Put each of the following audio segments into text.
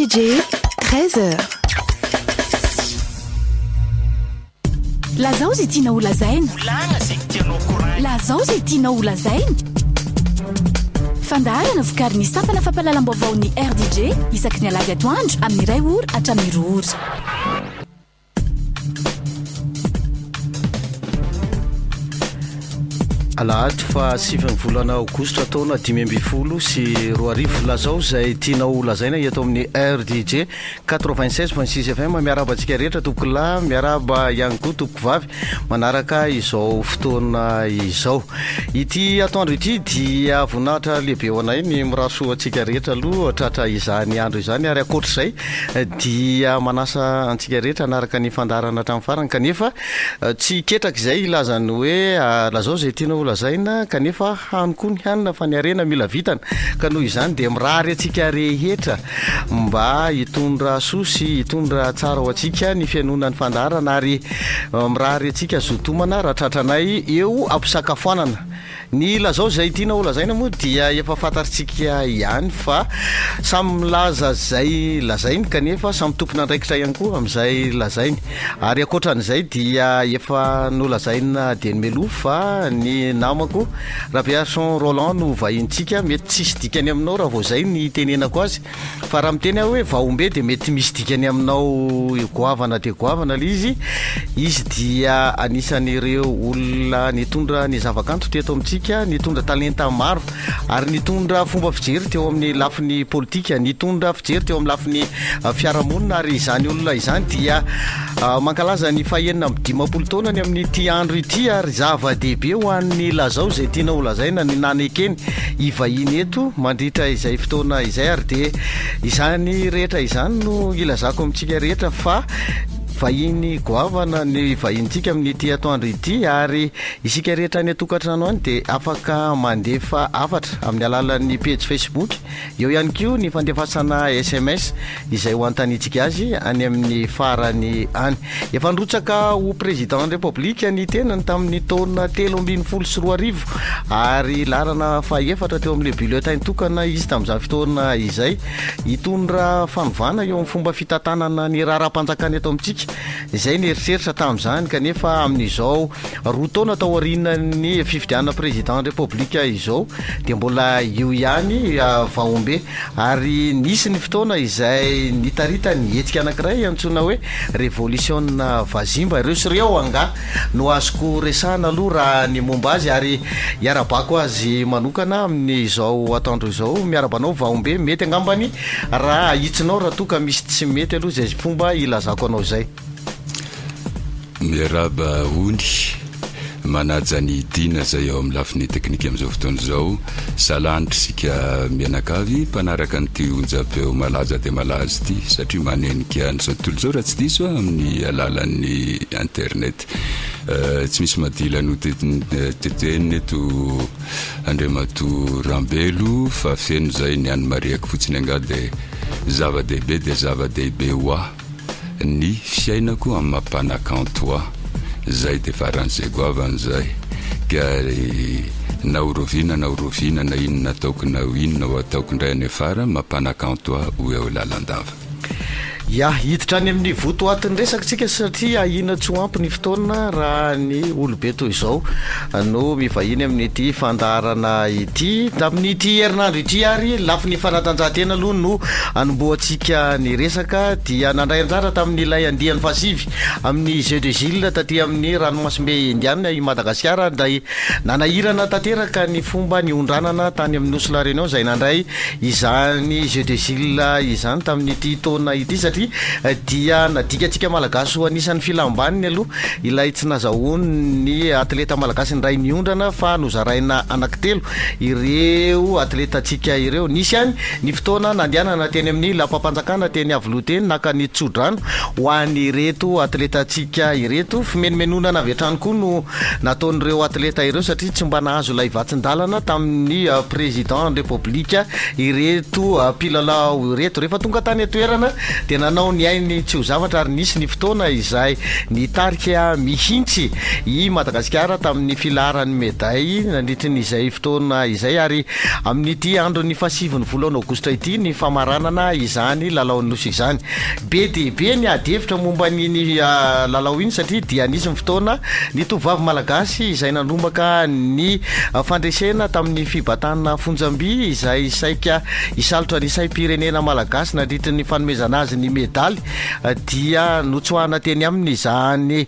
RDJ, 13 heures. Lazao izay tianao ho lazaina. Lazao izay tianao ho lazaina. Fandaharana vokarin'ny sampana fampahalalam-baovaon'ny RDJ isaky ny alahady atoandro amin'ny iray ora hatramin'ny roa ora. Alahady faha sivin'ny volana aogositra taona 2015. Lazao izay tianao ho lazaina eto amin'ny RDJ 96.6 FM. Miarahaba antsika rehetra tompoko lahy, miarahaba ihany koa tompoko vavy manaraka izao fotoana izao. Ity atoandro ity dia voninahitra lehibe ho anay ny mirary soa antsika rehetra aloha tratra izany andro izany ary ankoatr'izay dia manasa antsika rehetra hanaraka ny fandaharana hatramin'ny farany kanefa tsy ketraka izay hilaza ny hoe lazao izay tianao ho lazaina kanefa hano koa ny hanina fa ny harena mila vitana ka noho izany dia mirary antsika rehetra mba hitondra soa sy hitondra tsara ho antsika ny fihainoana ny fandaharana ary mirary antsika zotomana raha tratranay eo ampisakafoanana Ny lazao izay tiana ho lazaina moa dia efa fantatrtsika ihany fa samy milaza izay lazainy kanefa samy tompon'andraikitra ihany koa amin'izay lazainy. Ary ankoatran'izay dia efa nolazaina dieny mialoha fa ny namako Rabearison Roland no vahintsika, mety tsisy dikany aminao raha vao izay ny itenenako azy Fa raha miteny aho hoe vahombe dia mety misy dikany aminao goavana dia goavana ilay izy. Izy dia anisan'ireo olona nitondra ny zavakanto teto amintsika, nitondra talenta maro ary nitondra fomba fijery teo amin'ny lafiny politika, nitondra fijery teo amin'ny lafiny fiarahamonina ary izany olona izany dia mankalaza ny fahenina amby 50 taonany amin'ity andro ity ary zava-dehibe ho an'ny lazao izay tiana holazaina ny nanekeny hivahiny eto mandritra izay fotoana izay ary dia izany rehetra izany no ilazako amintsika rehetra fa vahiny goavana ny vahinintsika amin'ity atoandro ity ary isika rehetra any an-tokantrano any dia afaka mandefa hafatra amin'ny alalan'ny pejy Facebook Eo ihany koa ny fandefasana sms izay ho antanintsika azy any amin'ny farany any. Efa nirotsaka ho Président ny Repoblika ny tenany tamin'ny taona 2013 ary laharana fahefatra teo amin'ilay bulletin tokana izy tamin'izany fotoana izay. Hitondra fanovana eo amin'ny fomba fitantanana ny raharaham-panjakana eto amintsika izay ny eritreritra tamin'izany kanefa amin'izao Roa taona taorian'ny fifidianana président Repoblika izao dia mbola io ihany Vahombe ary nisy ny fotoana izay nitaritany hetsika anankiray antsoina hoe Revolisiona Vazimba. Ireo sy ireo angaha no azoko resahana aloha raha ny momba azy ary iarabako azy manokana amin'izao atoandro izao. Miaraba anao Vahombe, mety angambany raha ahitsinao raha toa ka misy tsy mety aloha izay fomba ilazako anao izay. Miarahaba Ony, manaja an'i Dina izay ao amin'ny lafiny teknika amin'izao fotoana izao. Salanitra isika mianakavy mpanaraka an'ity onjam-peo malaza dia malaza ity satria manenika an'izao tontolo izao raha tsy diso aho amin'ny alalan'ny internet. Tsy misy madila notetenina eto Andriamatoa Rambelo fa feno izay ny an'i Mariako fotsiny angaha dia zava-dehibe dia zava-dehibe ho ahy. Ny fiainako amin'ny maha mpanakanto ahy, zay dia faran'izay goavana zay, ka na ho roviana na ho roviana na inona ataoko na ho inona ho ataoko indray any afara, maha mpanakanto ahy ho eo lalandava. Ya, hiditra any amin'ny votoatin'ny resaka tsika satria ahiana tsy ho ampy ny fotoana raha ny olobe toy izao no mivahiny amin'ity fandaharana ity. Tamin'ity herinandro ity ary, lafiny fanatanjahantena aloha no Anombohantsika ny resaka dia nandray anjara tamin'ilay andiany fahasivy amin'ny Jeux des Îles taty amin'ny ranomasimbe Indiana i Madagasikara izay nanahirana tanteraka ny fomba niondranana tany amin'ny Nosy La Réunion izay nandray izany Jeux des Îles izany tamin'ity taona ity satria dia nadikantsika Malagasy ho anisan'ny filam-baniny aloha ilay tsy nazahoan'ny atleta malagasy indray niondrana fa nozaraina anankitelo ireo atletantsika ireo. Nisy ihany ny fotoana nandehanana teny amin'ny lapam-panjakana teny Iavoloha teny naka ny tso-drano ho an'ireto atletantsika ireto. Fimenomenonana avy hatrany koa no nataon'ireo atleta ireo satria tsy mba nahazo ilay vatsin-dalana tamin'ny Président ny Repoblika ireto mpilalao ireto. Rehefa tonga tany an-toerana dia. nanao ny ainy tsy ho zavatra ary nisy ny fotoana izay nitarika mihitsy i Madagasikara tamin'ny filaharan'ny meday nandritry ny izay fotoana izay ary amin'ity andron'ny fahasivin'ny volana aogositra ity ny famaranana izany lalaon'ny Nosy izany. Be dia be ny ady hevitra momba an'iny lalao iny satria dia nisy ny fotoana ny tovovavy malagasy izay nandrombaka ny fandresena tamin'ny fibatana fonjam-by izay saika hisalotra ny saim-pirenena malagasy nandritry ny fanomezana azy ny medaly dia notsoahana teny aminy izany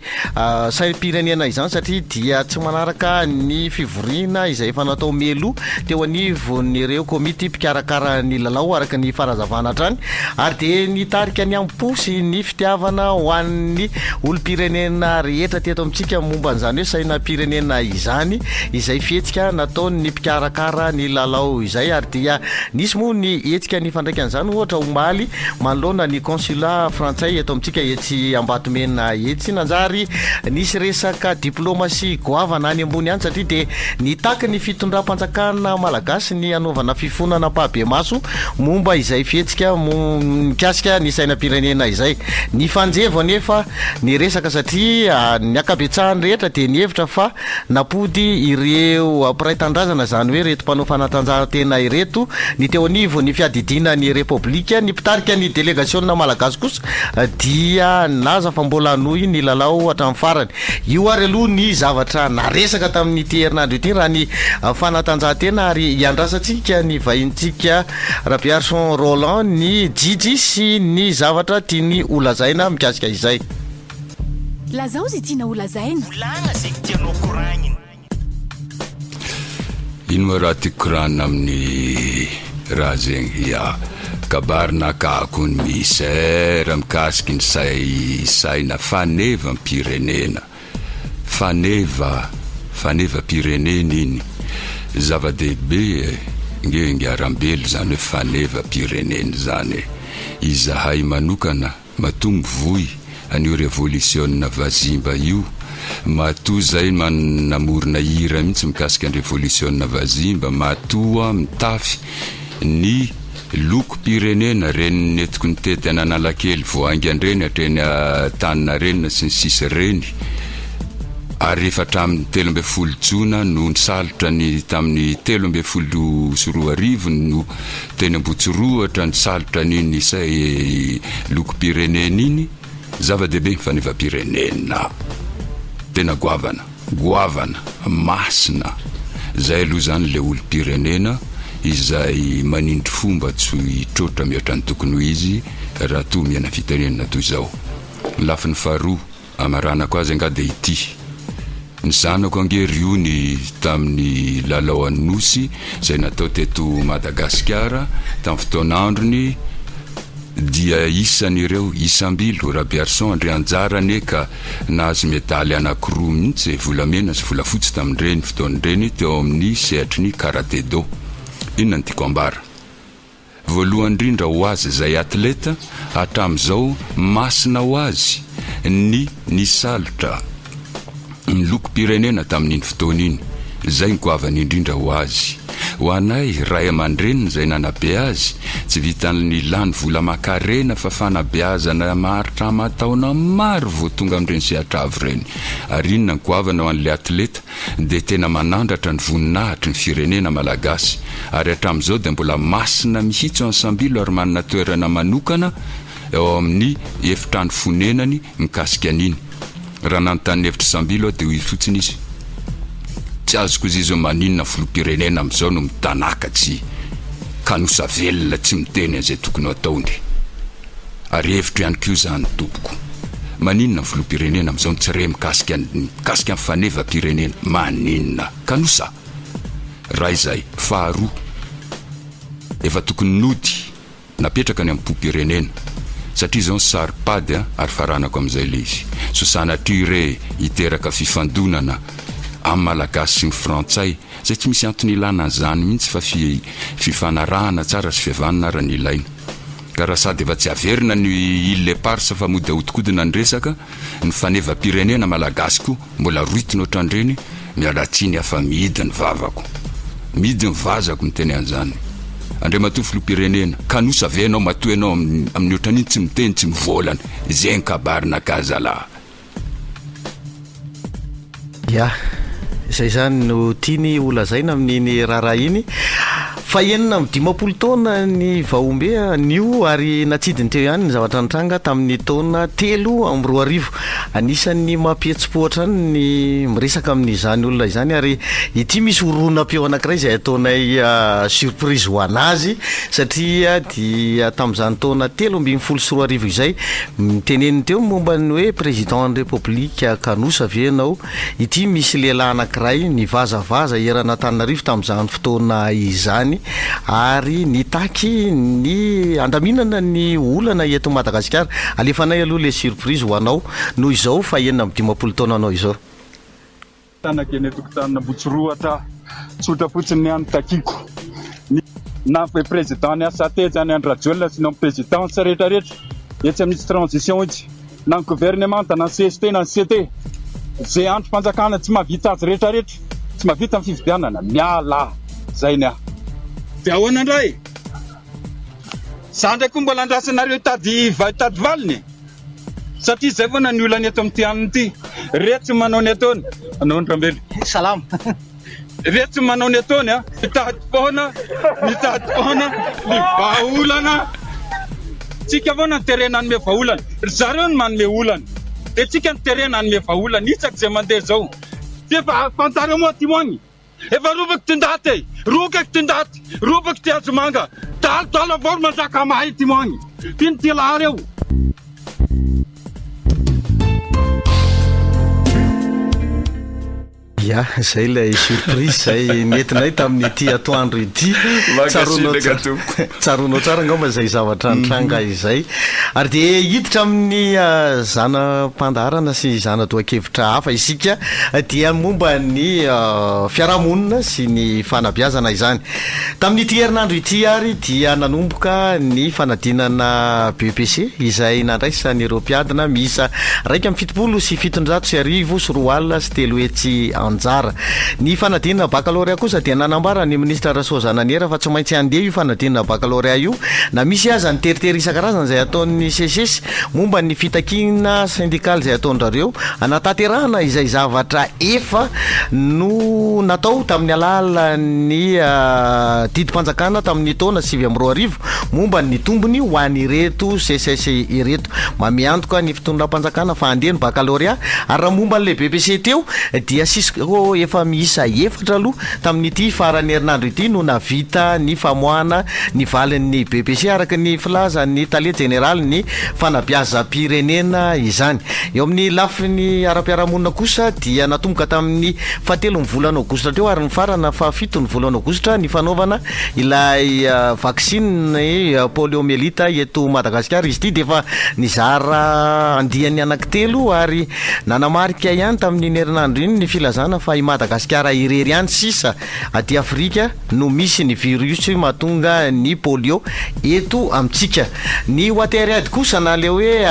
saim-pirenena izany satria dia tsy manaraka ny fivoriana izay efa natao mialoha teo anivon'ireo komity mpikarakara ny lalao araka ny fanazavana hatrany ary dia nitarika ny am-po sy ny fitiavana ho an'ny olom-pirenena rehetra teto amintsika momba an'izany hoe sainam-pirenena izany izay fihetsika nataon'ny mpikarakara ny lalao izay ary dia nisy moa ny hetsika nifandraika an'izany ohatra omaly manoloana ny consulat frantsay eto amintsika etsy Ambatomena etsy. Nanjary nisy resaka diplomasia goavana any ambony any satria dia nitaky ny fitondram-panjakana malagasy ny hanaovana fifonana ampahibemaso momba izay fihetsika mikasika ny sainam-pirenena izay. Nifanjevo anefa ny resaka satria ny ankabetsahan'ny rehetra dia nihevitra fa Nampody ireo mpiray tanindrazana, izany hoe ireto mpanao fanatanjahantena ireto, ny teo anivon'ny fiadidiana ny Repoblika. Ny mpitarika ny delegasiona malagasy kosa dia nilaza fa mbola hanohy ny lalao hatramin'ny farany. Io ary aloha ny zavatra naresaka tamin'ity herinandro ity raha ny fanatanjahantena ary hiandrasantsika ny vahinintsika Rabearison Roland, ny jijy sy ny zavatra tiany holazaina mikasika izay. Lazao ze tianao ho lazaina. Volagna zegny tianao koragnina. Ino moa raha tiako koragnina amin'ny raha zegny? Ya, kabary nakako ny misera mikasiky ny say saina fanevam-pirenena. Faneva, fanevam-pirenena iny. Zava-dehibe e, nge ingahy Rambelo zany hoe fanevam-pirenena zany e. Izahay manokana Matoa mivoy an'io revolisiona vazimba io, matoa zay namorona hira mihitsy mikasika ny revolisiona vazimba, matoa mitafy ny lokom-pirenena, reny nentiko nitety an'Analakely vao haingana ireny hatreny Antaninarenina sy ny sisa ireny, ary efa hatramin'ny 13 jona no nisalotra ny tamin'ny 2013 no Teny Ambohitsorohitra nisalotra an'iny isay lokom-pirenena iny, zava-dehibe ny fanevam-pirenena. Tena goavana, goavana, masina. Zay aloha izany ilay olom-pirenena izay manindry fo mba tsy hitroatra mihoatra ny tokony ho izy raha toa miaina fitenenana toy izao. Ny lafiny faharoa. Amaranako azy angaha dia ity. Ny zanako ange ry ony tamin'ny lalao an'ny Nosy izay natao teto Madagasikara tamin'ny fotoan'androny dia isan'ireo, isam-bilo, Rabearison Andrianjara anie ka nahazo medaly anankiroa mihitsy e, volamena sy volafotsy tamin'ireny fotoana ireny teo amin'ny sehatry ny karate-do. Inona no tiako ambara? Voalohany indrindra ho azy izay atleta hatramin'izao masina ho azy ny nisalotra ny lokom-pirenena tamin'iny fotoana iny, izay ny goavana indrindra ho azy. Ho anay ray aman-dreniny izay nanabe azy, tsy vitan'ny lany vola aman-karena fa fanabeazana maharitra aman-taona maro vao tonga amin'ireny sehatra avo ireny. Ary inona ny goavana ho an'ilay atleta? dia tena manandratra ny voninahitry ny firenena malagasy ary hatramin'izao dia mbola masina mihitsy ao Ansambilo ary manana toerana manokana ao amin'ny efitrano fonenany mikasika an'iny. Raha nanontany ny hevitr'i Sambilo aho dia hoy fotsiny izy, Tsy azoko izy izy hoe maninona filoham-pirenena amin'izao no mitanaka tsy kanosa velona tsy miteny an'izay tokony ho ataony. Ary hevitro ihany koa izany tompoko. Maninona ny filoham-pirenena amin'izao no tsy re mikasika ny mikasika ny fanevam-pirenena? Maninona? Kanosa? Raha izay. Faharoa, efa tokony nody napetraka ny am-pom-pirenena satria izao ny saro-pady an, ary faranako amin'izay ilay izy. Sao sanatria re hiteraka fifandonana amin'ny Malagasy sy ny Frantsay, izay tsy misy antony ilana an'izany mihitsy fa fifanarahana tsara sy fihavanana ara ny ilaina. Ka raha sady efa tsy averina ny îles éparses fa mody ahodikodina ny resaka, ny fanevam-pirenena malagasy koa mbola roitina ohatran'ireny, miala tsiny aho fa mihidy ny vavako. Mihidy ny vazako miteny an'izany. Andriamatoa Filoham-pirenena, kanosa ve ianao matoa ianao amin'ny ohatran'iny tsy miteny tsy mivolana, zegny kabarinakahy zalahy. Ya, izay izany no tiany ho lazaina amin'iny raharaha iny. Fahenina amby 50 taona ny Vahombe anio ary natsidiny teo ihany ny zavatra nitranga tamin'ny taona 2003. Anisan'ny mampihetsi-po hatrany ny miresaka amin'izany olona izany ary ity misy horonam-peo anankiray izay ataonay surprise ho an'azy satria dia tamin'izany taona 2013 izay, niteneniny teo ny momba ny hoe président ny République kanosa ve ianao? Ity misy lehilahy anankiray nivazavaza eran'Antananarivo tamin'izany fotoana izany ary nitaky ny handaminana ny olana eto Madagasikara. Alefanay aloha ilay surprise ho anao noho izao faha-56 taonanao izao. Tanaka eny an-tokotanin'Ambohitsirohitra Tsotra fotsiny ny ahy ny takiako. Ny na ny président ny HAT zany Andry Rajoelina sy ny homme présidence rehetra rehetra etsy amin'itsy transition itsy na ny gouvernemanta na ny CST na ny CT ze andrim-panjakana tsy mahavita azy rehetra rehetra tsy mahavita ny fifidianana miala zay ny ahy. De ahoana ndray? Za ndray koa mbola andrasanareo hitady hitady valiny e! Satria zay foana ny olana eto amin'ity anona ity. Reto manao ny ataony. Anao Rambelo. Salama. Reto manao ny ataony a. Mitady foana, mitady foana ny vahaolana. Tsika foana no terena hanome vahaolana. Ry zareo no manome olana. Dia tsika no terena hanome vahaolana. Isaky izay mandeha zao. F'efa fantareo moa aty moa agny. Efa robaky ty ndaty e! Rokaky ty ndaty! Robaky ty hazomanga! Dalo dalo avao ry manjaka mahay ty moagny! F'ino ty lahy reo? Ya, zay ilay surprise zay nentinay tamin'ity atoandro ity. Tsaroanao Mankasitraka tompoko. Tsaroanao tsara angamba izay zavatra nitranga izay. Ary dia hiditra amin'ny zana-pandaharana sy zana-dohan-kevitra hafa isika dia momba ny fiarahamonina sy ny fanabeazana izany. Tamin'ity herinandro ity ary dia nanomboka ny fanadinana BEPC izay nandraisan'ireo mpiadina miisa 371,300 anjara. Ny fanadinana bakalorea kosa dia nanambara ny minisitra Rasoazananiera fa tsy maintsy handeha io fanadinana bakalorea io na misy aza ny teritery isan-karazany izay ataon'ny Seces momba ny fitakiana sendikaly izay ataon-drareo hanatanterahana izay zavatra efa no natao tamin'ny alalan'ny didim-panjakana tamin'ny taona 2009 momba ny tombony ho an'ireto Seces ireto. Manome antoka ny fitondram-panjakana fa handeha ny bakalorea ary raha momba an'ilay BEPC teo dia Cisco efa miisa efatra aloha tamin'ity faran'ny herinandro ity no nahavita ny famoahana ny valin'ny BEPC araka ny filazan'ny tale jeneralin'ny fanabeazam-pirenena izany. Eo amin'ny lafiny ara-piarahamonina kosa dia natomboka tamin'ny fahatelon'ny volana aogositra teo ary nifarana fahafiton'ny volana aogositra ny fanaovana ilay vaksiny poliomyélite eto Madagasikara. Izy ity dia efa nizara andiany anankitelo ary nanamarika ihany tamin'iny herinandro iny ny filazana fa i Madagasikara irery ihany sisa aty Afrika no misy ny virus mahatonga ny polio eto amintsika. Ny Water Aid kosa na ilay hoe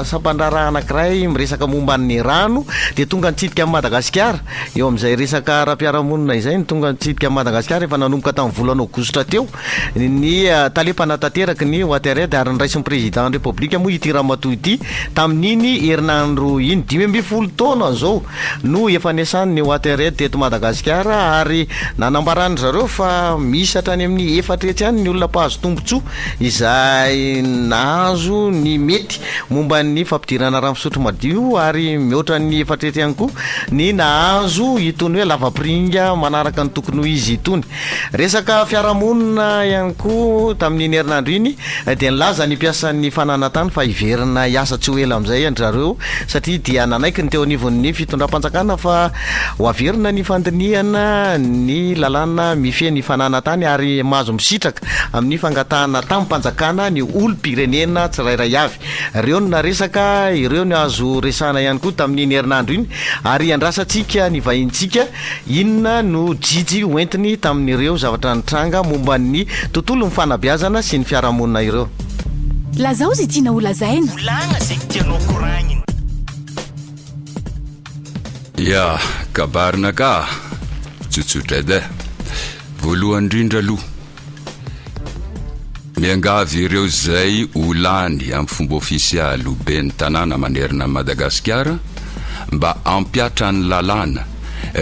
sampan-draharaha anankiray miresaka momba ny rano dia tonga nitsidika an'i Madagasikara. Eo amin'izay resaka ara-piarahamonina izay no tonga nitsidika an'i Madagasikara efa nanomboka tamin'ny volana aogositra teo ny tale mpanatanteraky ny Water Aid ary noraisin'ny Président ny Repoblika moa ity ramatoa ity tamin'iny herinandro iny. 15 taona izao no efa niasan'ny Water Aid teto Madagasikara ary nanambaran-dry zareo fa misy hatrany amin'ny 400 any ny olona mpahazo tombontsoa izay nahazo ny mety momba ny fampidirana rano fisotro madio ary mihoatra ny 400 ihany koa ny nahazo itony hoe lavapiringa manaraka ny tokony ho izy itony. Resaka fiarahamonina ihany koa tamin'iny herinandro iny dia nilaza ny mpiasan'ny fananantany fa hiverina hiasa tsy ho ela amin'izay an-dry zareo satria dia nanaiky ny teo anivon'ny fitondram-panjakana fa ho averina ny fandinihana ny lalàna mifehy ny fananantany ary mahazo misitraka amin'ny fangatahana tamim-panjakana ny olom-pirenena tsirairay avy. Ireo no naresaka, ireo no azo resahana ihany koa tamin'iny herinandro iny ary andrasantsika ny vahinintsika inona no jijy hoentiny tamin'ireo zavatra nitranga momba ny tontolon'ny fanabeazana sy ny fiarahamonina ireo. Lazao izay tianao ho lazaina. Volagna zegny tianao koragnina. Ya, kabarina ka! Tsotsotra edy eh! Voalohany indrindra aloha. Miangavy ireo izay ho lany amin'ny fomba ofisialy ho ben'ny tanàna manerana an'i Madagasikara mba hampiatra ny lalàna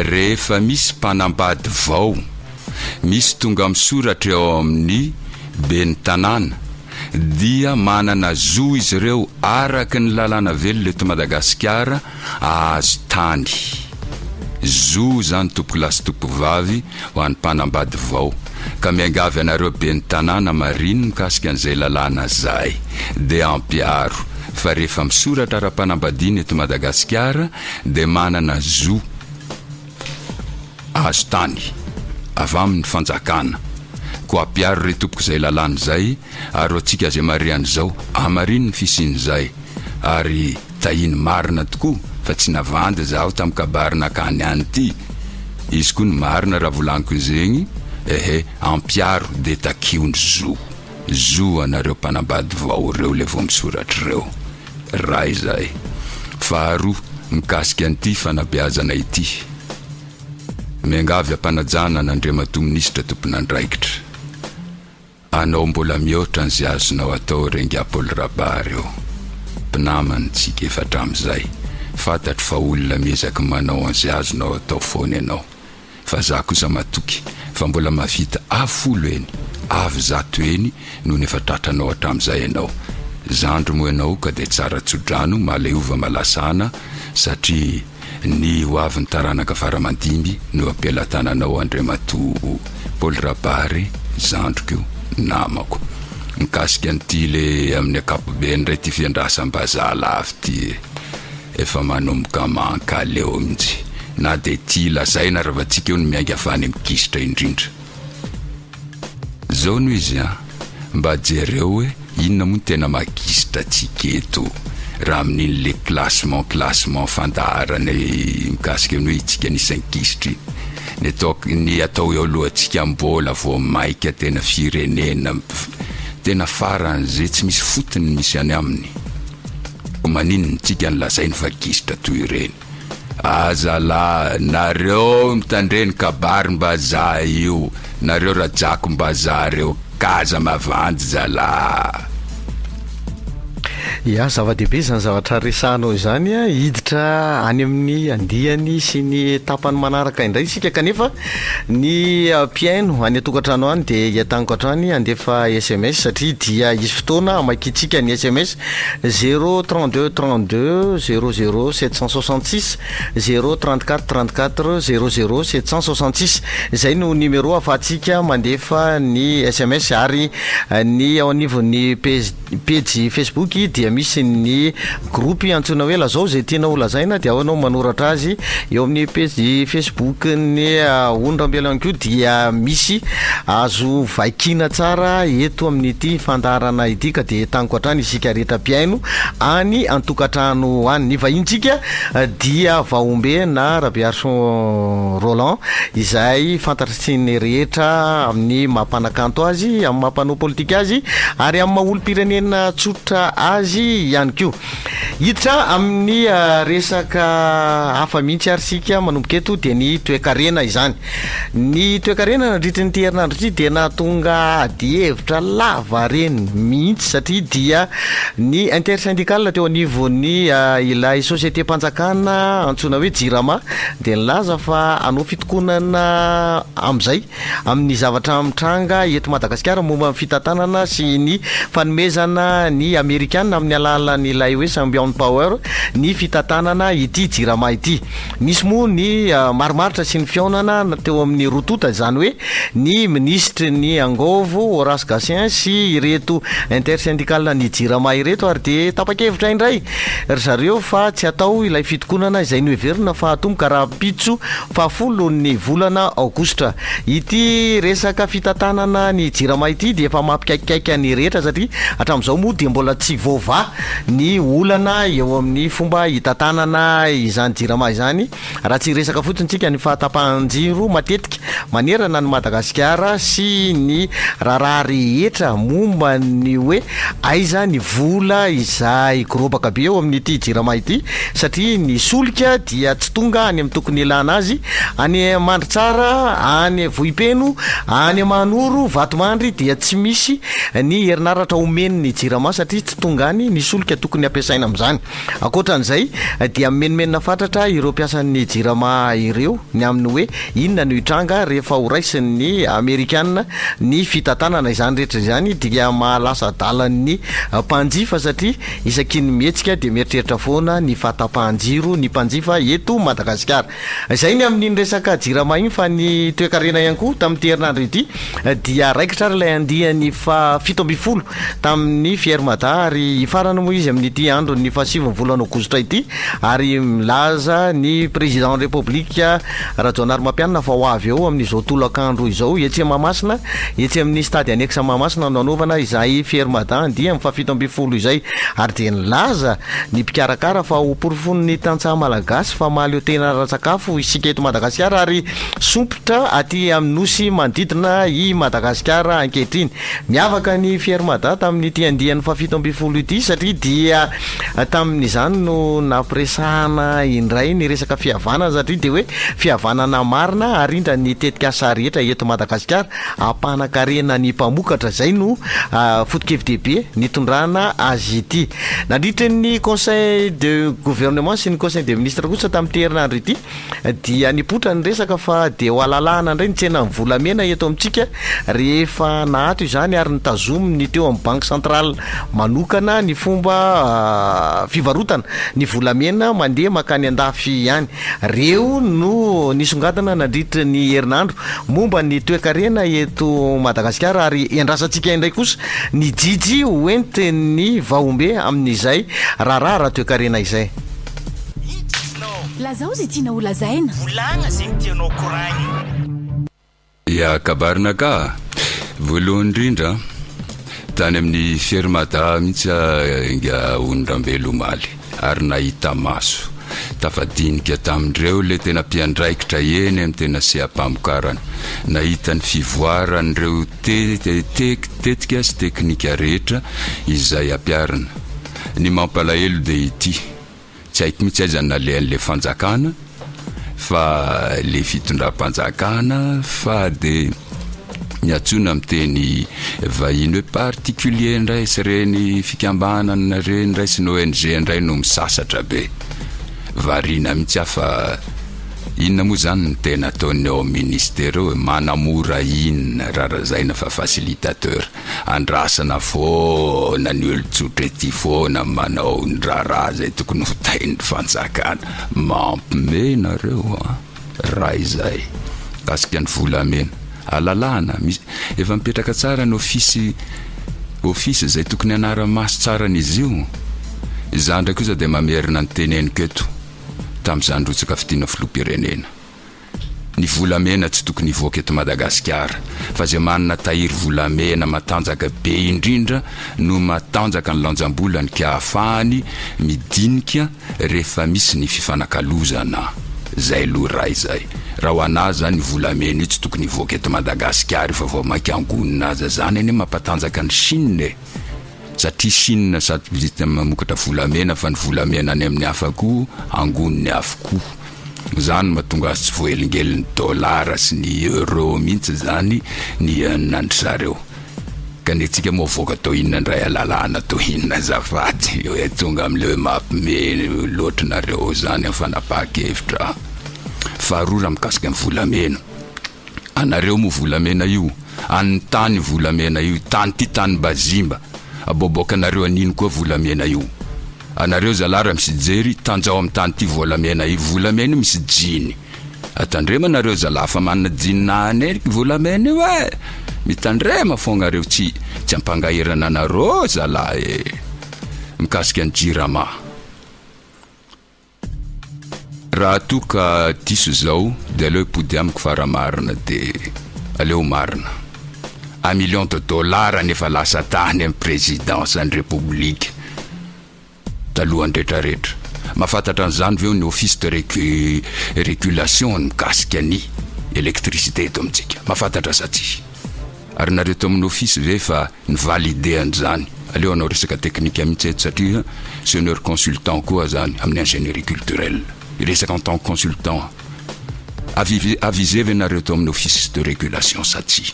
rehefa misy mpanambady vao misy tonga misoratra eo amin'ny ben'ny tanàna dia manana zo izy ireo araka ny lalàna velona eto Madagasikara ahazo tany. Zo izany tompokolahy sy tompokovavy ho an'ny mpanambady vao. Ka miangavy anareo ben'ny tanàna marino mikasika an'izay lalàna zay dia ampiaro fa rehefa misoratra ara-panambadiana eto Madagasikara dia manana zo azo tany avy aminy fanjakana. Koa ampiaro re tompoko izay lalàna izay ary ho antsika izay marihana izao amarino ny fisian'izay ary tahiny marina tokoa fa tsy navandy zaho tam kabary nakany any ty izy koa ny marina raha volaniko zegny ehe ampiaro de takio ny zo zo anareo mpanambady vao reo le vao misoratra reo ray zay faharoa mikasika an'ity fanabeazana ity miangavy ampanajana an'Andriamatoa minisitra tompon'andraikitra Anao mbola mihoatra an'izay azonao atao re ingahy Paul Rabary ô! Mpinamana tsika efa hatramin'izay, fantatro fa olona miezaky manao an'izay azonao atao foana ianao, fa za kosa matoky fa mbola mahavita avo folo eny, avo zato eny noho ny efa tratranao hatramin'izay ianao. Zandry moa ianao ka dia tsara tso-drano, maleova malasana satria Ny ho avin'ny taranaka fara aman-dimby no am-pelatananao Andriamatoa Paul Rabary, zandriko, namako. Mikasika an'ity le amin'ny ankapobeny indray ity fiandrasam-bazaha lava ity e. Efa manomboka mankaleo mihitsy. Na dia ity lazaina ary fa tsika io no miainga avy any amin'ny gisitra indrindra. Zao no izy an! Mba jereo hoe inona moa no tena maha gisitra antsika eto raha amin'iny le classement classement fandaharana mikasika ny hoe itsika anisan'ny gisitra iny. Ny atao ny atao eo alohantsika mbola vao maika tena firenena tena faran'izay tsy misy fotony misy any aminy. Koa maninona tsika no lazainy fa gisitra toy ireny? Azalahy, nareo mitandreny kabarim-bazaha io, nareo rajakom-bazaha reo, k'aza mavandy zalah. Ya, zava-dehibe izany zavatra resahanao izany, hiditra any amin'ny andiany sy ny tapany manaraka indray isika kanefa ny mpihaino any an-tokantrano any dia hiataniko hatrany handefa sms satria dia hisy fotoana hamakiantsika ny sms Zéro 32 32 00 766 zéro 34 34 00 766 Izay no numéro ahafahantsika mandefa ny sms ary ny ao anivon'ny pejy Facebook dia misy ny groupe antsoina hoe lazao izay tianao ho lazaina dia ao ianao manoratra azy eo amin'ny pejy Facebook-n'ny Ony Rambelo ihany koa dia misy azo vakiana tsara eto amin'ity fandaharana ity ka dia entaniko hatrany isika rehetra mpihaino any an-tokantrano any. Ny vahintsika dia Vahombe na Rabearison Roland izay fantatry ny rehetra amin'ny maha mpanakanto azy, amin'ny maha mpanao politika azy ary amin'ny maha olom-pirenena tsotra azy ihany koa. Hiditra amin'ny resaka hafa mihitsy ary isika manomboka eto dia ny toekarena izany. Ny toekarena nandritry ity herinandro ity dia nahatonga adihevitra lava reny mihitsy satria dia ny intersyndical teo anivon'ny ilay société-mpanjakana antsoina hoe Jirama dia nilaza fa hanao fitokonana amin'izay amin'ny zavatra mitranga eto Madagasikara momba ny fitantanana sy ny fanomezana ny Amerikana amin'ny alalan'ilay hoe Symbion Power ny fitantanana ity Jirama ity. Nisy moa ny marimaritra sy ny fihaonana teo amin'ny roa tonta, izany hoe ny minisitry ny angôvo Horace Gatien sy ireto intersyndical ny Jirama ireto ary dia tapa-kevitra indray ry zareo fa tsy atao ilay fitokonana izay noheverina fa hatomboka rahampitso fahafolon'ny volana aogositra. Ity resaka fitantanana ny Jirama ity dia efa mampikaikaika ny rehetra satria hatramin'izao moa dia mbola tsy voavaha ny olana. olana eo amin'ny fomba hitantanana izany Jirama izany, raha tsy hiresaka fotsiny tsika ny fahatapahan-jiro matetika manerana an'i Madagasikara sy ny raharaha rehetra momba ny hoe aiza ny vola izay gorobaka be eo amin'ity Jirama ity satria ny solika dia tsy tonga any amin'ny tokony ilana azy any Mandritsara, any Vohipeno, any Mahanoro, Vatomandry dia tsy misy ny herinaratra omen'ny Jirama satria tsy tonga any ny solika tokony hampiasaina amin'izany. Ankoatra an'izay dia mimenomenona fatratra ireo mpiasan'ny Jirama ireo ny amin'ny hoe inona no hitranga rehefa ho raisin'ny Amerikana ny fitantanana izany rehetra izany dia mahalasa adala ny mpanjifa satria isaky ny mihetsika dia mieritreritra foana ny fahatapahan-jiro ny mpanjifa eto Madagasikara. Izay ny amin'iny resaka Jirama iny fa ny toekarena ihany koa tamin'ity herinandro ity dia raikitra ary ilay andiany faha 17 tamin'ny Fier Mada ary hifarana moa izy amin'ity andron'ny faha sivin'ny volana aogositra ity ary milaza ny Président République Rajaonarimampianina fa ho avy eo amin'izao tolakandro izao etsy Mahamasina etsy amin'ny stade annexe Mahamasina no hanaovana izay Fier Mada andiany faha 17 izay ary dia nilaza ny mpikarakara fa ho porofon'ny tantsaha malagasy fa mahaleo tena ara-tsakafo isika eto Madagasikara ary sompitra aty amin'ny nosy manodidina i Madagasikara ankehitriny. Miavaka ny Fier Mada tamin'ity andiany faha-17 ity satria dia tamin'izany no nampiresahana indray ny resaka fihavanana satria dia hoe fihavanana marina harindra ny tetikasa rehetra eto Madagasikara hampanan-karena ny mpamokatra. Izay no foto-kevi-dehibe nitondrana azy ity. Nandritra ny Conseil de gouvernement sy ny Conseil des ministres kosa tamin'ity herinandro ity dia nipoitra ny resaka fa dia ho alalahana indray ny tsenan'ny volamena eto amintsika rehefa naato izany ary nitazomin'ny teo amin'ny Banque centrale manokana ny fomba fivarotana ny volamena mandeha mankany andafy any. Reo no nisongadina nandritra ny herinandro momba ny toekarena eto Madagasikara ary iandrasantsika indray kosa ny jijy ho entin'ny vahombe amin'izay raharaha ara-toekarena izay. Lazao izay tianao ho lazaina. Volagna zegny tianao koragnina. Ya kabarina ka! Voalohany indrindra, tany amin'ny Fermada mihitsy aho ingahy Ony Rambelo omaly ary nahita maso. Tafadinika tamin'ireo ilay tena mpiandraikitra eny amin'ny tena seha-pamokarana. Nahita ny fivoaran'ireo tetika sy teknika rehetra izay ampiharina. Ny mampalahelo dia ity. Tsy haiko mihitsy aiza ny nalehan'le fanjakana fa le fitondram-panjakana fa de ny antsoina amin'ny teny vahiny hoe particulier indray sy ireny fikambanana ireny indray sy ny ONG indray no misasatra be. Variana mihitsy aho fa inona moa izany no tena ataon'ny ao amin'ny ministera eo e? Manamora inona raha lazaina fa facilitateur? Andrasana foana ny olon-tsotra ety foana manao ny raharaha izay tokony ho tahin'ny fanjakana. Mampime nareo a! Raha izay. Mikasika ny volamena. Alalahana, misy, efa mipetraka tsara ny ofisy, ofisy izay tokony hanara-maso tsara an'izy io. Izaho indray kosa dia mamerina ny teneniko eto, tamin'izaho nirotsaka fidiana filoham-pirenena. Ny volamena tsy tokony hivoaka eto Madagasikara fa izay manana tahiry volamena matanjaka be indrindra no matanjaka ny lanjam-bolany ka ahafahany midinika rehefa misy ny fifanakalozana. Zay aloha iray zay. Raha ho anah zany io volamena io tsy tokony hivoaka eto Madagasikara io fa vao mainka angonina aza. Zany anie mampatanjaka ny Chine e. Satria Chine sady vita mamokatra volamena fa ny volamena any amin'ny hafa koa angoniny avokoa. Izany no mahatonga azy tsy voahelingelin'ny dollar sy ny euro mihitsy izany ny yen an-dry zareo. Ka ny antsika moa avoaka toa inona indray alalahana toa inona azafady hoe tonga amin'ilay hoe mampime loatra nareo izany amin'ny fanapahan-kevitra. Faharoa raha mikasika ny volamena. Anareo moa volamena io, an'ny tany volamena io, tany ty tany bazimba, aboaboakanareo an'ino koa volamena io. Anareo zalahy raha misy jery, tanjao amin'ny tany ty volamena io, volamena io misy jiny. Atandrema nareo zalahy fa manana jiny nahaneky volamena io eh! Mitandrema foagnareo tsy tsy ampangahirana anareo zalahy eh! Mikasika ny jirama. Raha toa ka diso izao dia aleo hipody amiko fa raha marina dia aleo ho marina. Un million de dollars nefa lasa tany amin'ny présidence ny République. Talohan'ny retraretra. Mahafantatra an'izany ve ny office de régulation mikasika ny électricité eto amintsika? Mahafantatra sa tsia? Ary nareo tao amin'ny office ve efa ni-valider an'izany? Aleo hanao resaka teknika mihitsy eto satria senior consultant koa zany amin'ny ingénierie culturelle. Hiresaka en tant que consultant. Aviser ve nareo tao amin'ny office de régulation sa tsia?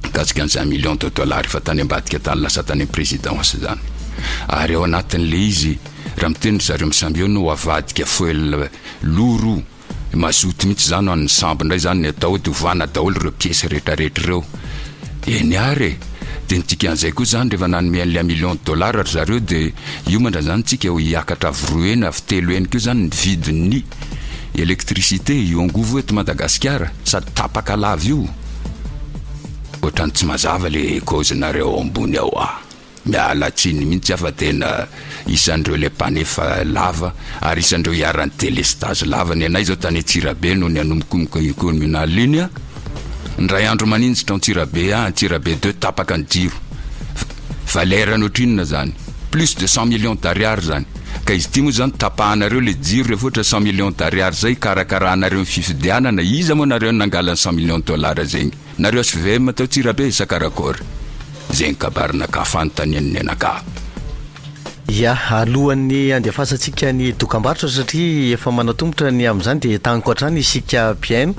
Mikasika an'izany millions de dollars efa tany ambadika tany lasa tany amin'ny présidence izany. Ary ao anatin'ilay izy raha miteny ry zareo misamby eo no avadika fuel loro Mazoto mihitsy zany ho an'ny sambo indray zany ny atao de ovana daholo ireo pièces retraretra ireo. Eny ary e! De ny dikan'izay koa zany rehefa nanome an'ilay un million de dollars ry zareo de hiomana zany tsika ho hiakatra avo roa heny avo telo heny koa zany ny vidin'ny électricité io angovo eto Madagasikara sady tapaka lava io. Ohatran'ny tsy mazava le cause nareo ao ambony ao ah. Miala tsiny mihitsy aho fa tena isan'ireo ilay mpanefa lava ary isan'ireo iharan'ny delestazy lava. Ny anay izao tany Antsirabe no nianombokomboka iny communal iny a. Indray andro maninjitra ao Antsirabe a, Antsirabe deux tapaka ny jiro. Valeur-ny ohatrinona zany? Plus de cent millions d'ariary zany. Ka izy ity moa zany tapahanareo le jiro rehefa ohatra cent millions d'ariary zay hikarakaranareo ny fifidianana, iza moa nareo no nangala ny cent millions de dollars zegny? Nareo HVM tao Tsirabe sa karakory? Zegny kabarinakahy fanontanian'ny nenakahy. Ya, alohan'ny handefasantsika ny dokambarotra satria efa manatomotra ny amin'izany dia entaniko hatrany isika mpihaino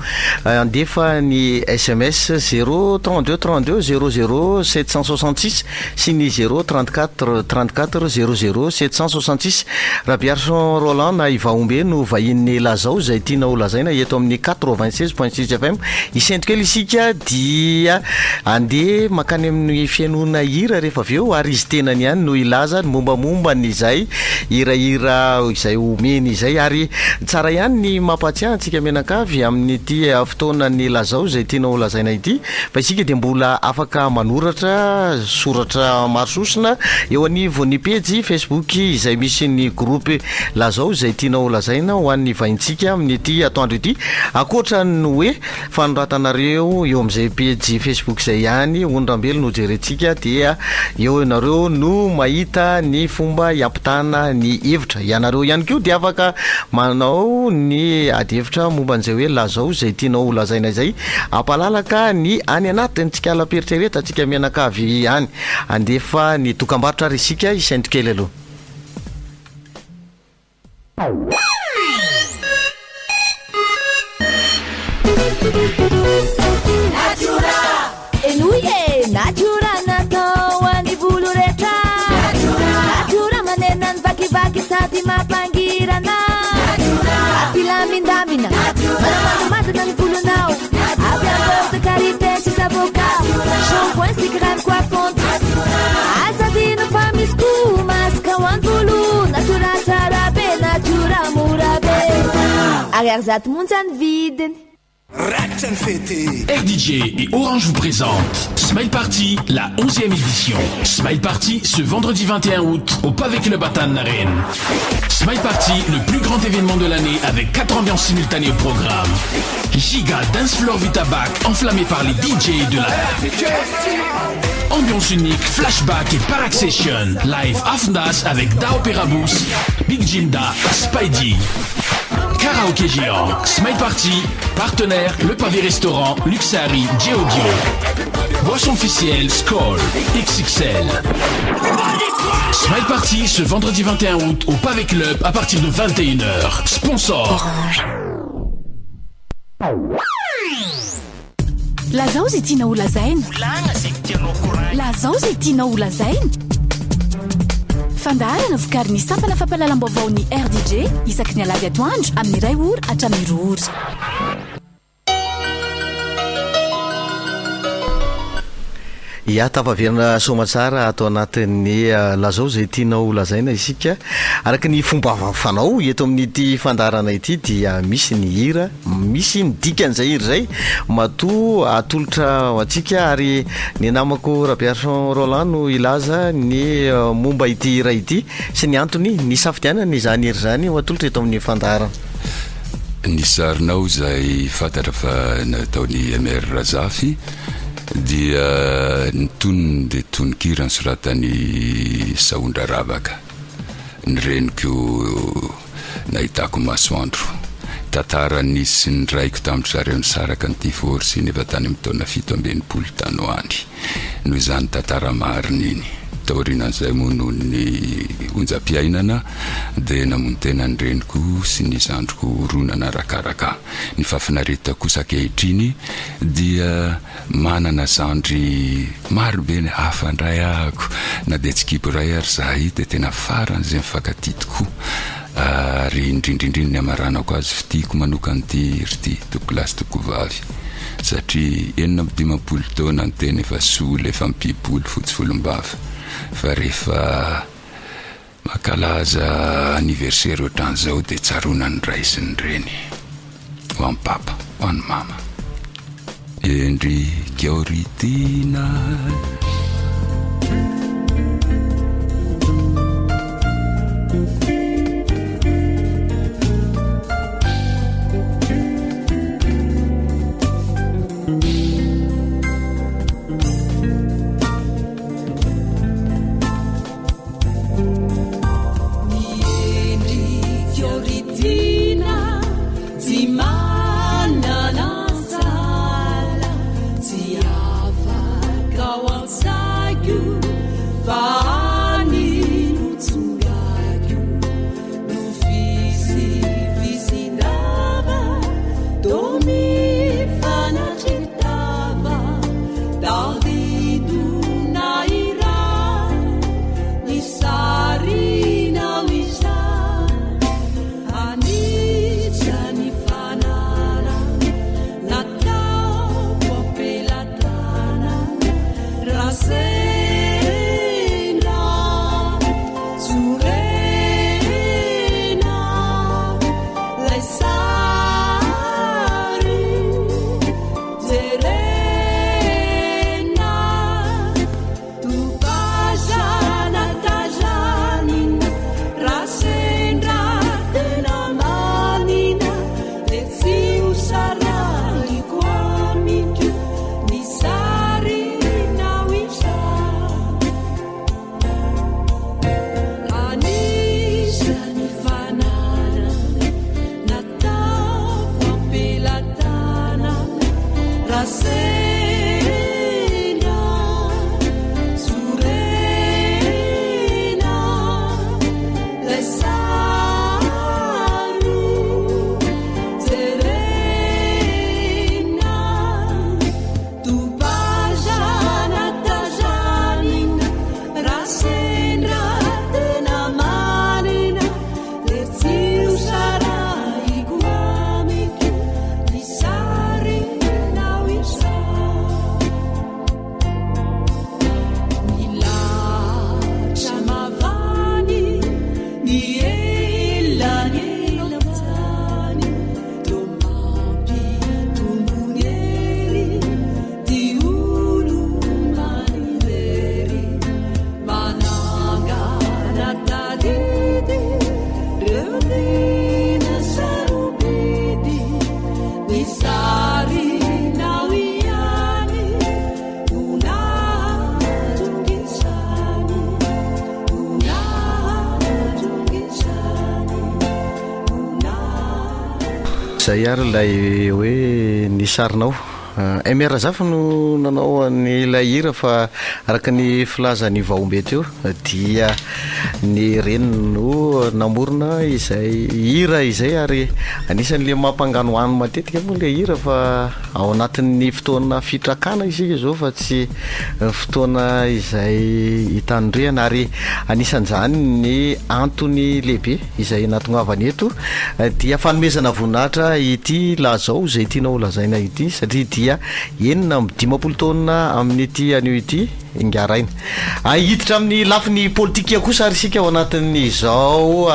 handefa ny sms zéro 32 32 00 766 sy ny zéro 34 34 00 766. Rabearison Roland na i Vahombe no vahinin'ny Lazao izay tiana ho lazaina eto amin'ny 96 point 6 FM. Hisento kely isika dia andeha mankany amin'ny fihainoana hira rehefa avy eo ary izy tenany ihany no hilaza ny mombamomba an'izay hirahira izay omeny izay ary tsara ihany ny mampahatsiahy antsika mianakavy amin'ity fotoanan'ny Lazao izay tianao ho lazaina ity fa isika dia mbola afaka manoratra soratra maro sosona eo anivon'ny pejy Facebook izay misy ny groupe Lazao izay tianao ho lazaina ho an'ny vahintsika amin'ity atoandro ity ankoatra ny hoe fanoratanareo eo amin'izay pejy Facebook izay ihany Ony Rambelo no jerentsika dia eo ianareo no mahita ny fomba hiampitana ny hevitra. Ianareo ihany koa dia afaka manao ny ady hevitra momba an'izay hoe lazao izay tianao ho lazaina izay. Hampalalaka ny any anatin'ny tsikalam-pieritreretantsika mianakavy any. Handefa ny dokambarotra ary isika hisainto kely aloha. Natiora! Henoy e! Natiora natao ho an'ny volo rehetra. Natiora! Natiora manena ny vakivaky sady mampangirana. Natiora! Mampilamindamina. Natiora! Manamandamandana ny volonao. Natiora! Avy amin'ny beurre de karité sy zavoka. Natiora! Shampoing sy crème coiffante. Natiora! Aza adino fa misy koa masque ho an'ny volo. Natiora tsara be, natiora mora be. Ariary zato monja ny vidiny. Raikitra ny fety! RDJ et Orange vous présentent Smile Party, la 11e édition. Smile Party ce vendredi 21 août au Pavé Club à Tanarène. Smile Party, le plus grand événement de l'année avec quatre ambiances simultanées au programme. Giga Dance Floor Vitabac enflammé par les DJ de la Ambiance unique, flashback et paraxation. Live Afndas avec Da Opera Boost, Big Jim Da, Spidey. Karaoké géant, Smile Party, partenaire Le Pavé Restaurant, Luxari, Geodio. Boisson officielle, Skoll, XXL. Smile Party ce vendredi 21 août au Pavé Club à partir de 21h. Sponsor. Orange. Lazao izay tianao ho lazaina. Volagna zegny tianao koragna. Lazao izay tianao ho lazaina. Fandaharana vokarin'ny sampana fampahalalam-baovaon'ny RDJ isaky ny alahady atoandro amin'ny iray ora hatramin'ny roa ora. Ya, tafaverina soamatsara ato anatin'ny Lazao izay tianao ho lazaina isika. Araka ny fomba fanao eto amin'ity fandaharana ity dia misy ny hira, misy ny dikan'izay hira izay matoa atolotra ho antsika ary ny namako Rabearison Roland no hilaza ny momba ity hira ity sy ny antony nisafidianany izany hira izany ho atolotra eto amin'ny fandaharana. Ny sarinao izay fantatra fa nataon'i MR Razafy dia ny tonony dia tononkira nosoratan'i Sahondra Ravaka. Ny reniko nahitako masoandro. Tantara nisy sy ny raiko tamin-dry zareo nisaraka ny divorce iny efa tany amin'ny taona 67 tany ho any. Noho izany tantara marina iny. Taorianan'izay moa noho ny onjam-piainana dia namono tena ny reniko sy ny zandriko roa nanarakaraka ahy. Ny fahafinaretako kosa ankehitriny dia Manana zandry maro be ny hafa ndray ahako na dia tsy kibo iray ary zahay dia tena farany izay mifankatia tokoa ary indrindra indrindra ny hamaranako azy fitiako manokana ity ry ty tompokolahy sy tompokovavy satria 56 taona ny tena efa sola efa mipi-bolo fotsy volombava fa rehefa Mankalaza anniversaire ohatran'izao dia tsaroana ny ray sy ny reny. Ho an'i papa, ho an'i mama. Endrikao ry tiana. Zay ary ilay hoe ny sarinao. MR Razafy no nanao an'ilay hira fa araka ny filazan'i Vahombe teo dia ny reniny no namorona izay hira izay ary anisan'le mampanganohano matetika moa le hira fa ao anatin'ny fotoana fitrakana isika izao fa tsy fotoana izay itandrehana ary anisan'izany ny antony lehibe izay nahatongavana eto dia fanomezana voninahitra ity lazao izay tianao ho lazaina ity satria dia 56 taona amin'ity anio ity ingaraina. Hiditra amin'ny lafiny politika kosa ary isika ao anatin'izao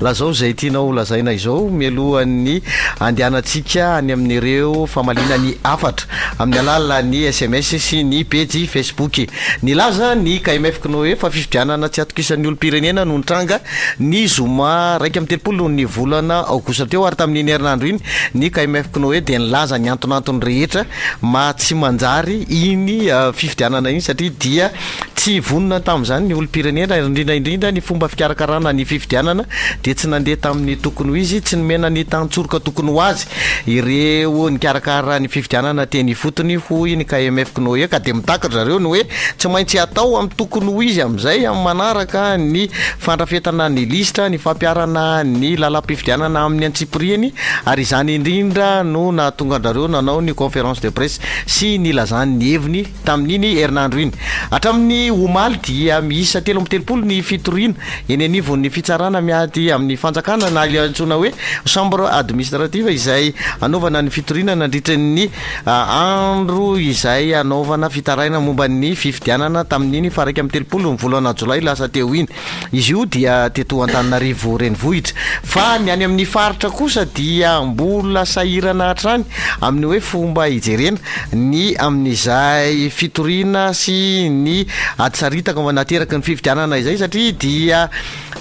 lazao izay tianao ho lazaina izao mialohan'ny handehanantsika any amin'ireo famaliana ny hafatra amin'ny alalan'ny sms sy ny pejy Facebook. Nilaza ny KMF Cnoe fa fifidianana tsy atokisan'ny olom-pirenena no nitranga ny zoma 31 ny volana aogositra teo ary tamin'iny herinandro iny ny KMF Cnoe dia nilaza ny antonantony rehetra maha tsy manjary iny fifidianana iny. iny satria dia tsy vonona tamin'izany ny olom-pirenena ary indrindra indrindra ny fomba fikarakarana ny fifidianana dia tsy nandeha tamin'ny tokony ho izy, tsy nomena ny tantsoroka tokony ho azy ireo nikarakara ny fifidianana teny ifotony hoy ny KMF CNOE ka dia mitaky ry zareo ny hoe tsy maintsy atao amin'ny tokony ho izy amin'izay amin'ny manaraka ny fandrafetana ny lisitra, ny fampiharana ny lalam-pifidianana amin'ny antsipiriany ary izany indrindra no nahatonga an-drareo nanao ny conférence de presse sy nilazany ny heviny tamin'iny herinandro iny. Hatramin'ny omaly dia miisa 33 ny fitoriana eny anivon'ny fitsarana miady amin'ny fanjakana na ilay antsoina hoe chambre administrative izay anaovana ny fitoriana nandritra ny andro izay anaovana fitaraina momba ny fifidianana tamin'iny faha 31 ny volana jolay lasa teo iny. Izy io dia teto Antananarivo renivohitra. Fa ny any amin'ny faritra kosa dia mbola sahirana hatrany amin'ny hoe fomba hijerena ny amin'izay fitoriana sy ny ady saritaka nateraky ny fifidianana izay satria dia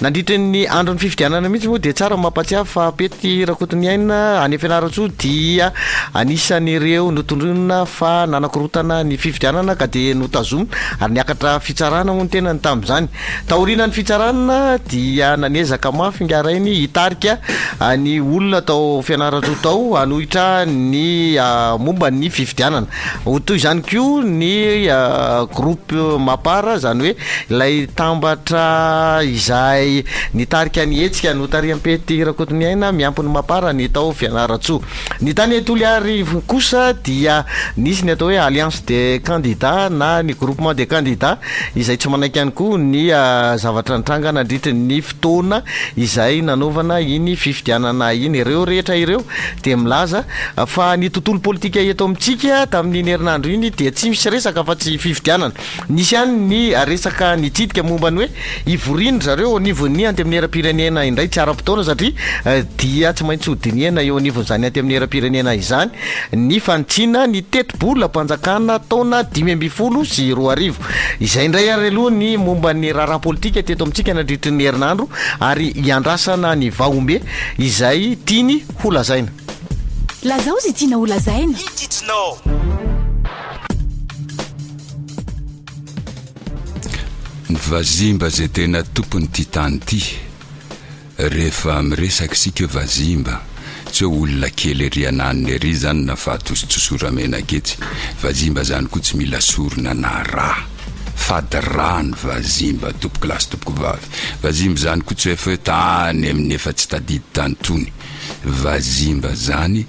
nandritry ny andron'ny fifidianana mihitsy moa dia tsara ny mampatsiahy fa Pety Rakotoniaina any Fianarantsoa dia anisan'ireo notondroina fa nanakorotana ny fifidianana ka dia notazomina ary niakatra fitsarana moa ny tenany tamin'izany. Taorianan'ny fitsarana dia nanezaka mafy Ingarainy hitarika ny olona tao Fianarantsoa tao hanohitra ny momba ny fifidianana. Ho toy izany koa ny groupe Mapar, izany hoe ilay tambatra izay nitarika ny hetsika notarihan'i Pety Rakotoniaina miampy ny Mapar ny tao Fianarantsoa. Ny tany Toliary kosa dia nisy ny atao hoe alliance des candidats na ny groupement des candidats izay tsy manaiky ihany koa ny zavatra nitranga nandritry ny fotoana izay nanaovana iny fifidianana iny. Ireo rehetra ireo dia milaza fa ny tontolo politika eto amintsika tamin'iny herinandro iny dia tsy misy resaka afa-tsy fifidianana. Nisy ihany ny resaka nitsidika momba ny hoe hivorian-dry zareo eo anivon'ny Antenimierampirenena indray tsy ara-potoana satria dia tsy maintsy hodinihana eo anivon'izany Antenimierampirenena izany ny fanitsiana ny tetibolam-panjakana taona 2015. Izay indray ary aloha ny momba ny raharaha politika teto amintsika nandritry ny herinandro ary iandrasana ny vaombe izay tiany holazaina. Lazao izay tianao holazaina. Ny vazimba izay tena tompon'ity tany ity, rehefa miresaka isika hoe vazimba, tsy hoe olona kely ery ananona ery izany na fahatositosora-menaka etsy, vazimba izany koa tsy mila sorona na rà, fady rà ny vazimba tompokolahy sy tompokovavy, vazimba izany koa tsy hoe efa hoe tany amin'ny efa tsy tadidy tany tony, vazimba izany.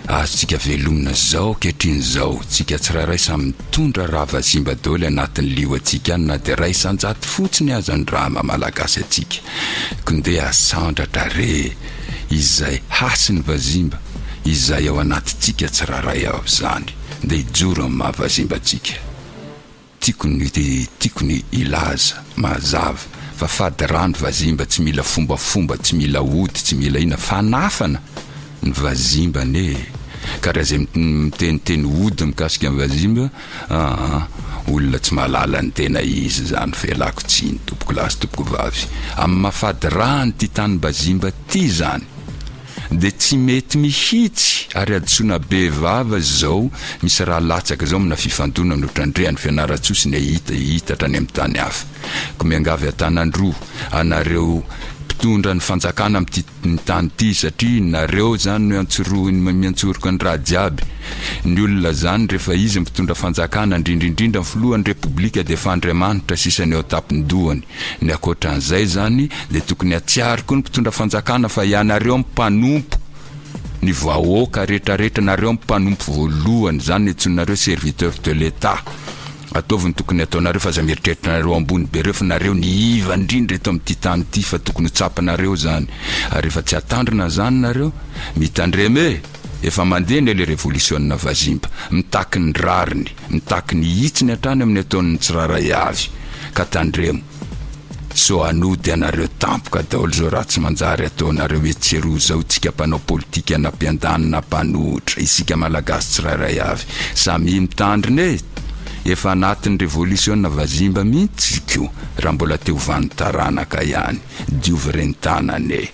Azontsika velomina zao ankehitriny zao, tsika tsirairay samy mitondra ra vazimba daholo anatin'ny lioantsika any na dia 1% fotsiny aza ny ra maha malagasy antsika. Ko ndeha asandratra re izay hasin'ny vazimba izay ao anatintsika tsirairay ao izany. Ndeha hijoro amin'ny maha vazimba antsika. Tiako ny tiako ny hilaza mazava fa fady rano vazimba tsy mila fombafomba tsy mila ody tsy mila inona fanafana ny vazimba anie e! Ka raha izay miteniteny ody mikasika ny vazimba aa olona tsy mahalala ny tena izy izany fa ialako tsiny tompoko lahy sy tompoko vavy amin'ny maha fady rano ity tanim-bazimba ity izany. Dia tsy mety mihitsy ary hadisoana be vava izao misy raha latsaka izao amina fifandonana ohatran'ny any Fianarantsoa sy ny hita hita hatrany amin'ny tany hafa. Koa miangavy an-tanan-droa anareo mpitondra ny fanjakana amin'ity tany ity satria nareo izany no iantsorohiny miantsoroka ny raha jiaby. Ny olona izany rehefa izy mpitondra fanjakana indrindra indrindra ny filohan'ny repoblika dia efa Andriamanitra sisa ny eo an-tampon-dohany. Ny ankoatran'izay izany dia tokony hatsiaro koa ny mpitondra fanjakana fa ianareo mpanompo ny vahoaka retraretra, nareo mpanompo voalohany, izany no antsoinareo serviteur de l'Etat. Ataovy ny tokony ataonareo fa aza mieritreritra anareo ambony be reo fa nareo ny iva indrindra eto amin'ity tany ity fa tokony ho tsapanareo izany. Ary rehefa tsy hatandrina izany nareo, mitandrema e! Efa mandeha anie le revolisiona vazimba, mitaky ny rariny, mitaky ny hitsiny hatrany amin'ny ataon'ny tsirairay avy, ka tandremo sao hanody anareo tampoka daholo zao raha tsy manjary ataonareo etsy sy eroa zao tsika mpanao politika na mpiandany na mpanohitra, isika malagasy tsirairay avy samia mitandrina e! Efa anatin'ny revolisiona vazimba mihitsy ko raha mbola te ho vanon-taranaka ihany, diovy reny tanana e!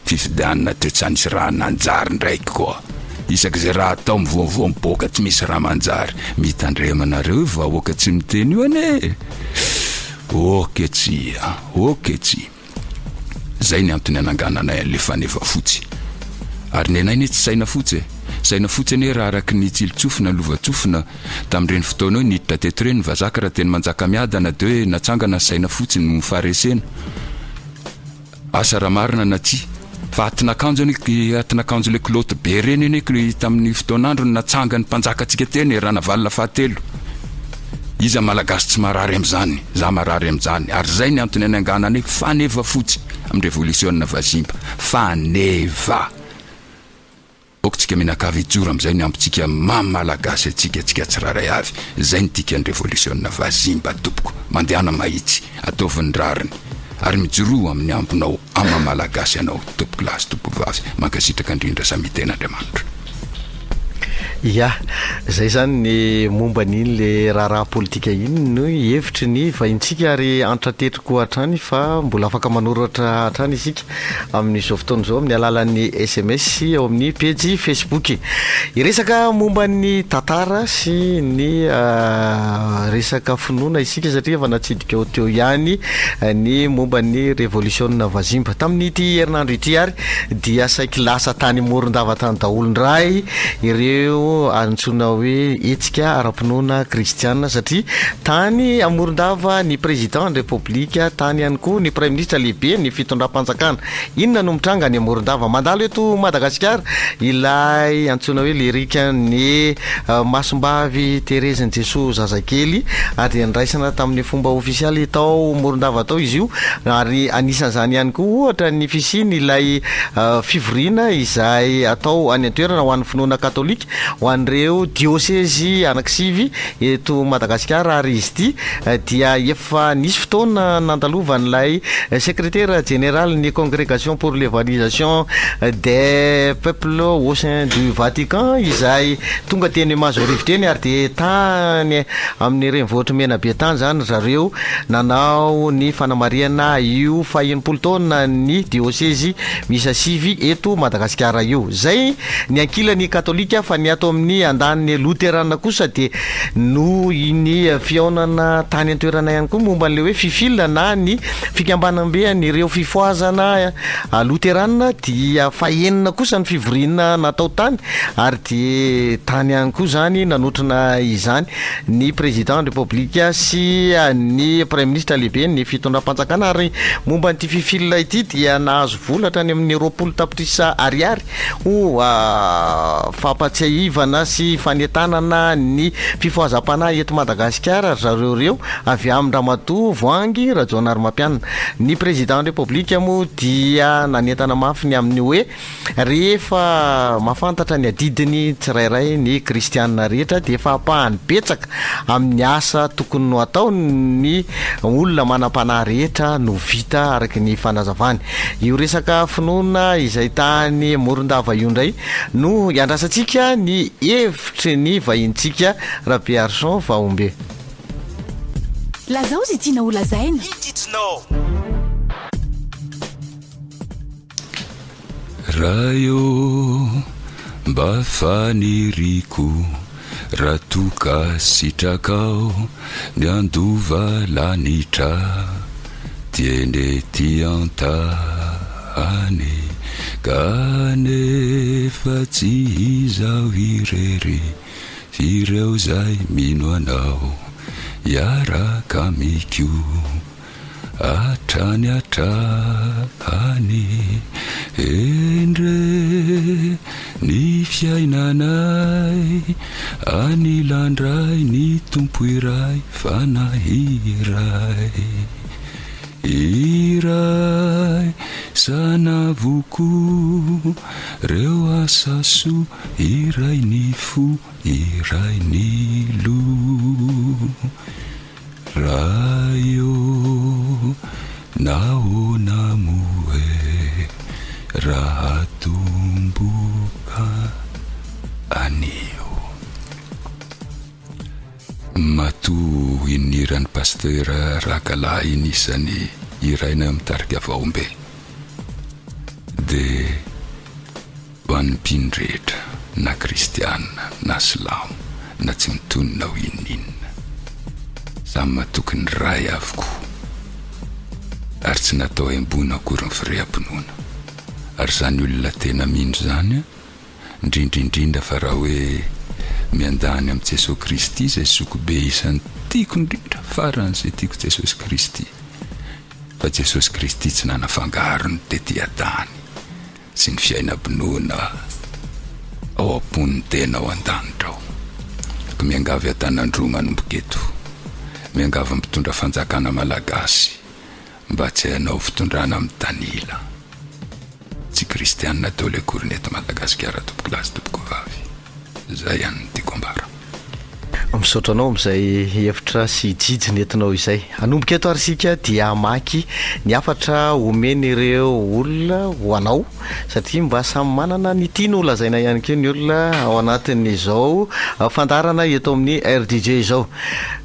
Fifidianana teo tsy anisy raha nanjary ndraiky koa. Isak'izay raha atao mivoavoa miboaka tsy misy raha manjary. Mitandrema nareo io vahoaka tsy miteny io anie e! Ok tsia, ok tsia. Zay ny antony anangananay an'le faneva fotsy. Ary nenay anie tsy saina fotsy e! Saina fotsy anie raha araky ny tsilitsofina, lovatsofina, tamin'ireny fotoana hoe niditra teto ireny ny vazaha ka raha teny Manjakamiadana de hoe natsangana ny saina fotsy no faharesena. Asa raha marina na tsia. Fa atin'akanjo anie, atin'akanjo le kilaoty be ireny anie ki tamin'ny fotoan'androny natsangan'ny mpanjakantsika teny e, Ranavalona fahatelo. Iza Malagasy tsy marary amin'izany? Za marary amin'izany. Ary izay ny antony anangananay faneva fotsy amin'ny revolisiona vazimba. Faneva! Ok tsika mianakavy hijoro amizay ny ampitsika maha malagasy atsika tsika tsirairay avy zay ny dikany revolisiona vazimba tompoko mandehana mahitsy ataovy ny rariny ary mijoroa aminy ambinao ama malagasy anao tompoko lahy sy tompoko vavy mankasitraka indrindra samia tena Andriamanitra. Ya, zay zany ny momba an'iny le raharaha politika iny no hevitry ny vahintsika ary antratetriko hatrany fa mbola afaka manoratra hatrany isika amin'izao fotoana izao amin'ny alalan'ny sms sy ao amin'ny pejy Facebook. Hiresaka momba ny tantara sy ny resaka finoana isika satria efa natsidika ao teo ihany ny momba ny revolisiona vazimba. Tamin'ity herinandro ity ary dia saiky lasa tany Morondava tany daholo indray ireo antsoina hoe hetsika ara-pinoana kristiana satria tany Morondava ny président ny Repoblika, tany ihany koa ny Praiminisitra lehibe ny fitondram-panjakana. Inona no mitranga any Morondava? Mandalo eto Madagasikara ilay antsoina hoe lirikan'ny Masimbavy Terezin'i Jesoa zazakely ary dia niraisana tamin'ny fomba ofisialy tao Morondava tao izy io ary anisan'izany ihany koa ohatra ny fisian'ilay fivoriana izay atao any an-toerana ho an'ny finoana katolika ho an'ireo diosezy anankisivy eto Madagasikara ary izy ity dia efa nisy fotoana nandalovan'ilay sekretera jeneralin'ny Congrégation pour l'évangélisation des peuples au sein du Vatican izay tonga teny Mahazoarivo teny ary dia tany amin'ny renivohitr'i Menabe tany izany ry zareo nanao ny fanamarihana io faha-enimpolo taona ny diosezy miisa sivy eto Madagasikara io. Izay ny ankilany katolika fa ny ato amin'ny andaniny loterana kosa dia noho iny fihaonana tany an-toerana ihany koa momba an'ilay hoe Fifil na ny fikambanambe an'ireo fifohazana loterana dia fahenina kosa ny fivoriana natao tany ary dia tany ihany koa izany nanotrona izany ny président ny Repoblika sy ny praiminisitra lehibe ny fitondram-panjakana ary momba an'ity Fifil ity dia nahazo vola hatrany amin'ny 20 tapitrisa ariary ho fampatsiahivana sy fanentanana ny fifohazam-panahy eto Madagasikara ry zareo ireo avy amin-dRamatoa Voahangy Rajaonarimampianina. Ny Président Repoblika moa dia nanentana mafy ny amin'ny hoe rehefa mahafantatra ny adidiny tsirairay ny kristianina rehetra dia efa ampahany betsaka amin'ny asa tokony no ataon'ny olona manam-panahy rehetra no vita araka ny fanazavany. Io resaka finoana izay tany Morondava io indray no iandrasantsika ny hevitry ny vahinintsika Rabearison Vahombe. Lazao izay tianao ho lazaina. Ray ô, mba faniriako raha toa ka sitrakao ny handova lanitra dieny ety an-tany kanefa tsy izaho irery f'ireo izay mino anao hiaraka amiko. Hatrany hatrany Endre ny fiainanay Anilan-dRay ny Tompo iray Fanahy iray Iray Sana avokoa Reo asa soa Iray ny fo Iray ny loha Ray ô, nahoana moa e, raha atomboka anio. Matoa iny hiran'i Pasteur Rakalahy iny isany hiraina eo amin'ny tarika Vaombe dia ho an'ny mpino rehetra. Na kristiana na silamo na tsy mitonona ho inon'inona. Samy matoky ny Ray avokoa. Ary tsy natao hembona akory ny fireham-pinoana. Ary izany olona tena mino izany an, indrindra indrindra fa raha hoe miandany amin'i Jesoa Kristy izay zokibe isan'ny tiako indrindra, faran'izay tiako Jesosy Kristy. Fa Jesosy Kristy tsy nanafangaro ny tety an-tany sy ny fiainam-pinoana ao am-pon'ny tena ao an-danitra ao. Koa miangavy an-tanan-droa manomboka eto. Miangavy ny mpitondra fanjakana malagasy mba tsy hanao fitondrana mitanila. Tsy kristianina daholo akory ny eto Madagasikara tompokolahy sy tompokovavy. Zay ihany no tiako ambara. Misaotra anao amin'izay hevitra sy jijy nentinao izay. Hanomboka eto ary isika dia hamaky ny hafatra omen'ireo olona ho anao satria mba samy manana ny tiany ho lazaina ihany koa ny olona ao anatin'izao fandaharana eto amin'ny RDJ izao.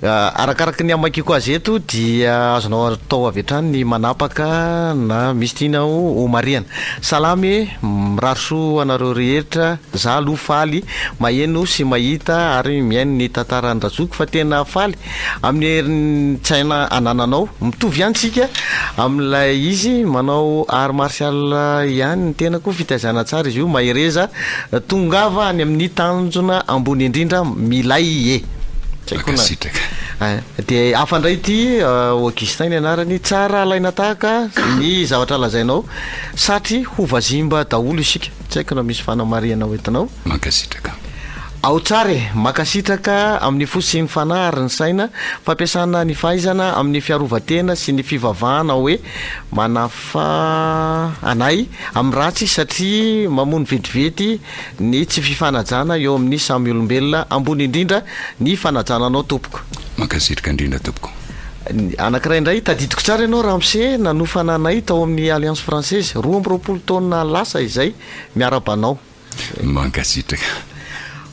Arakaraky ny hamakiako azy eto dia azonao atao avy hatrany ny manapaka na misy tianao ho marihana. Salama e, mirary soa ho anareo rehetra, za aloha faly maheno sy mahita ary mihaino ny tantaran'i Razoky fa tena faly amin'ny herin-tsaina anananao, mitovy ihany tsika amin'ilay izy manao art martial ihany ny tenako, fitaizana tsara izy io, mahereza, tongava any amin'ny tanjona ambony indrindra, milay e! Tsy haiko na. Mankasitraka. Dia hafa indray ity, Augustin ny anarany, tsara alaina tahaka ny zavatra lazainao satry ho vazimba daholo isika. Tsy haiko na misy fanamarihana hoentinao. Mankasitraka. Ao tsara e! Mankasitraka amin'ny fo sy ny fanahy ary ny saina, fampiasana ny fahaizana amin'ny fiarovan-tena sy ny fivavahana hoe manafa anay amin'ny ratsy satria mamono vetivety ny tsy fifanajana eo amin'ny samy olombelona ambony indrindra ny fanajana anao tompoko. Mankasitrka indrindra tompoko. Anakiray indray, tadidiko tsara ianao ramose nanofana anay tao amin'ny Alliance Française, 22 taona lasa izay, miarahaba anao. Mankasitraka.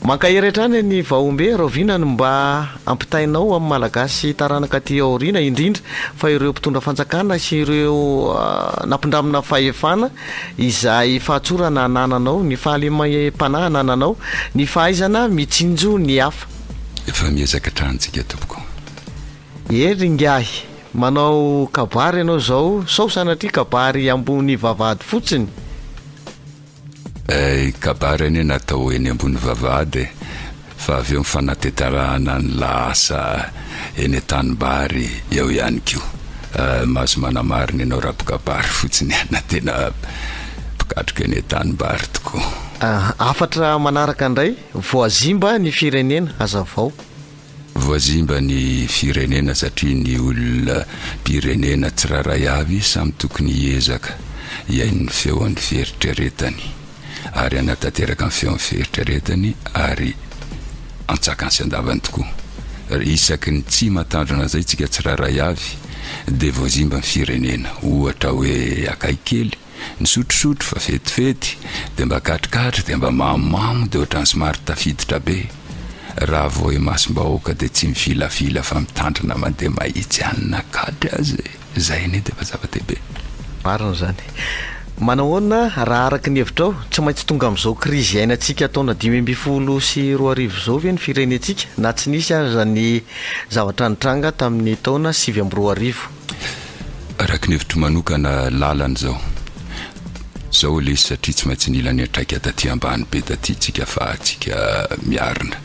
Mankahery hatrany ny Vahombe, rahoviana no mba ampitainao amin'ny Malagasy taranaka aty aoriana, indrindra fa ireo mpitondra fanjakana sy ireo nampindramina fahefana izay fahatsorana anananao, ny fahalemem-panahy anananao, ny fahaizana mitsinjo ny hafa. Efa miezaka hatrany tsika tompoko. Hery ingahy, manao kabary ianao izao, sao sanatria kabary ambony vavahady fotsiny? Eh, kabary anie natao eny ambony vavahady e, fa avy eo ny fanatetarahana ny lahasa eny an-tanimbary eo ihany koa. Eh, mahazo manamarina ianao raha mpikabary fotsiny na tena mpikatroka eny an-tanimbary tokoa. Hafatra manaraka indray, voazimba ny firenena, hazavao. Voazimba ny firenena satria ny olom pirenena tsirairay avy samy tokony hiezaka hihaino ny feon'ny fieritreretany ary hanatanteraka ny feon'ny fieritreretany ary antsakany sy andavany tokoa. Isaky ny tsy matandrina an'izay tsika tsirairay avy dia voazimba ny firenena. Ohatra hoe akaiky kely. Nisotrosotro fa fetifety, dia mba katrikatry, dia mba mamomamo, dia ohatran'ny somary tafiditra be. Raha vao imasom-bahoaka dia tsy mivilavila fa mitandrina mandeha mahitsy any na katry aza e! Izay anie dia efa zava-dehibe. Marina izany. Manahoana raha araka ny hevitrao, tsy maintsy tonga amin'izao krizy iainantsika taona 2015 izao ve ny firenentsika na tsy nisy aza ny zavatra nitranga tamin'ny taona 2009? Araka ny hevitro manokana lalana izao. Zao ilay izy satria tsy maintsy nila niantraika taty ambany be taty tsika fa tsika miarina.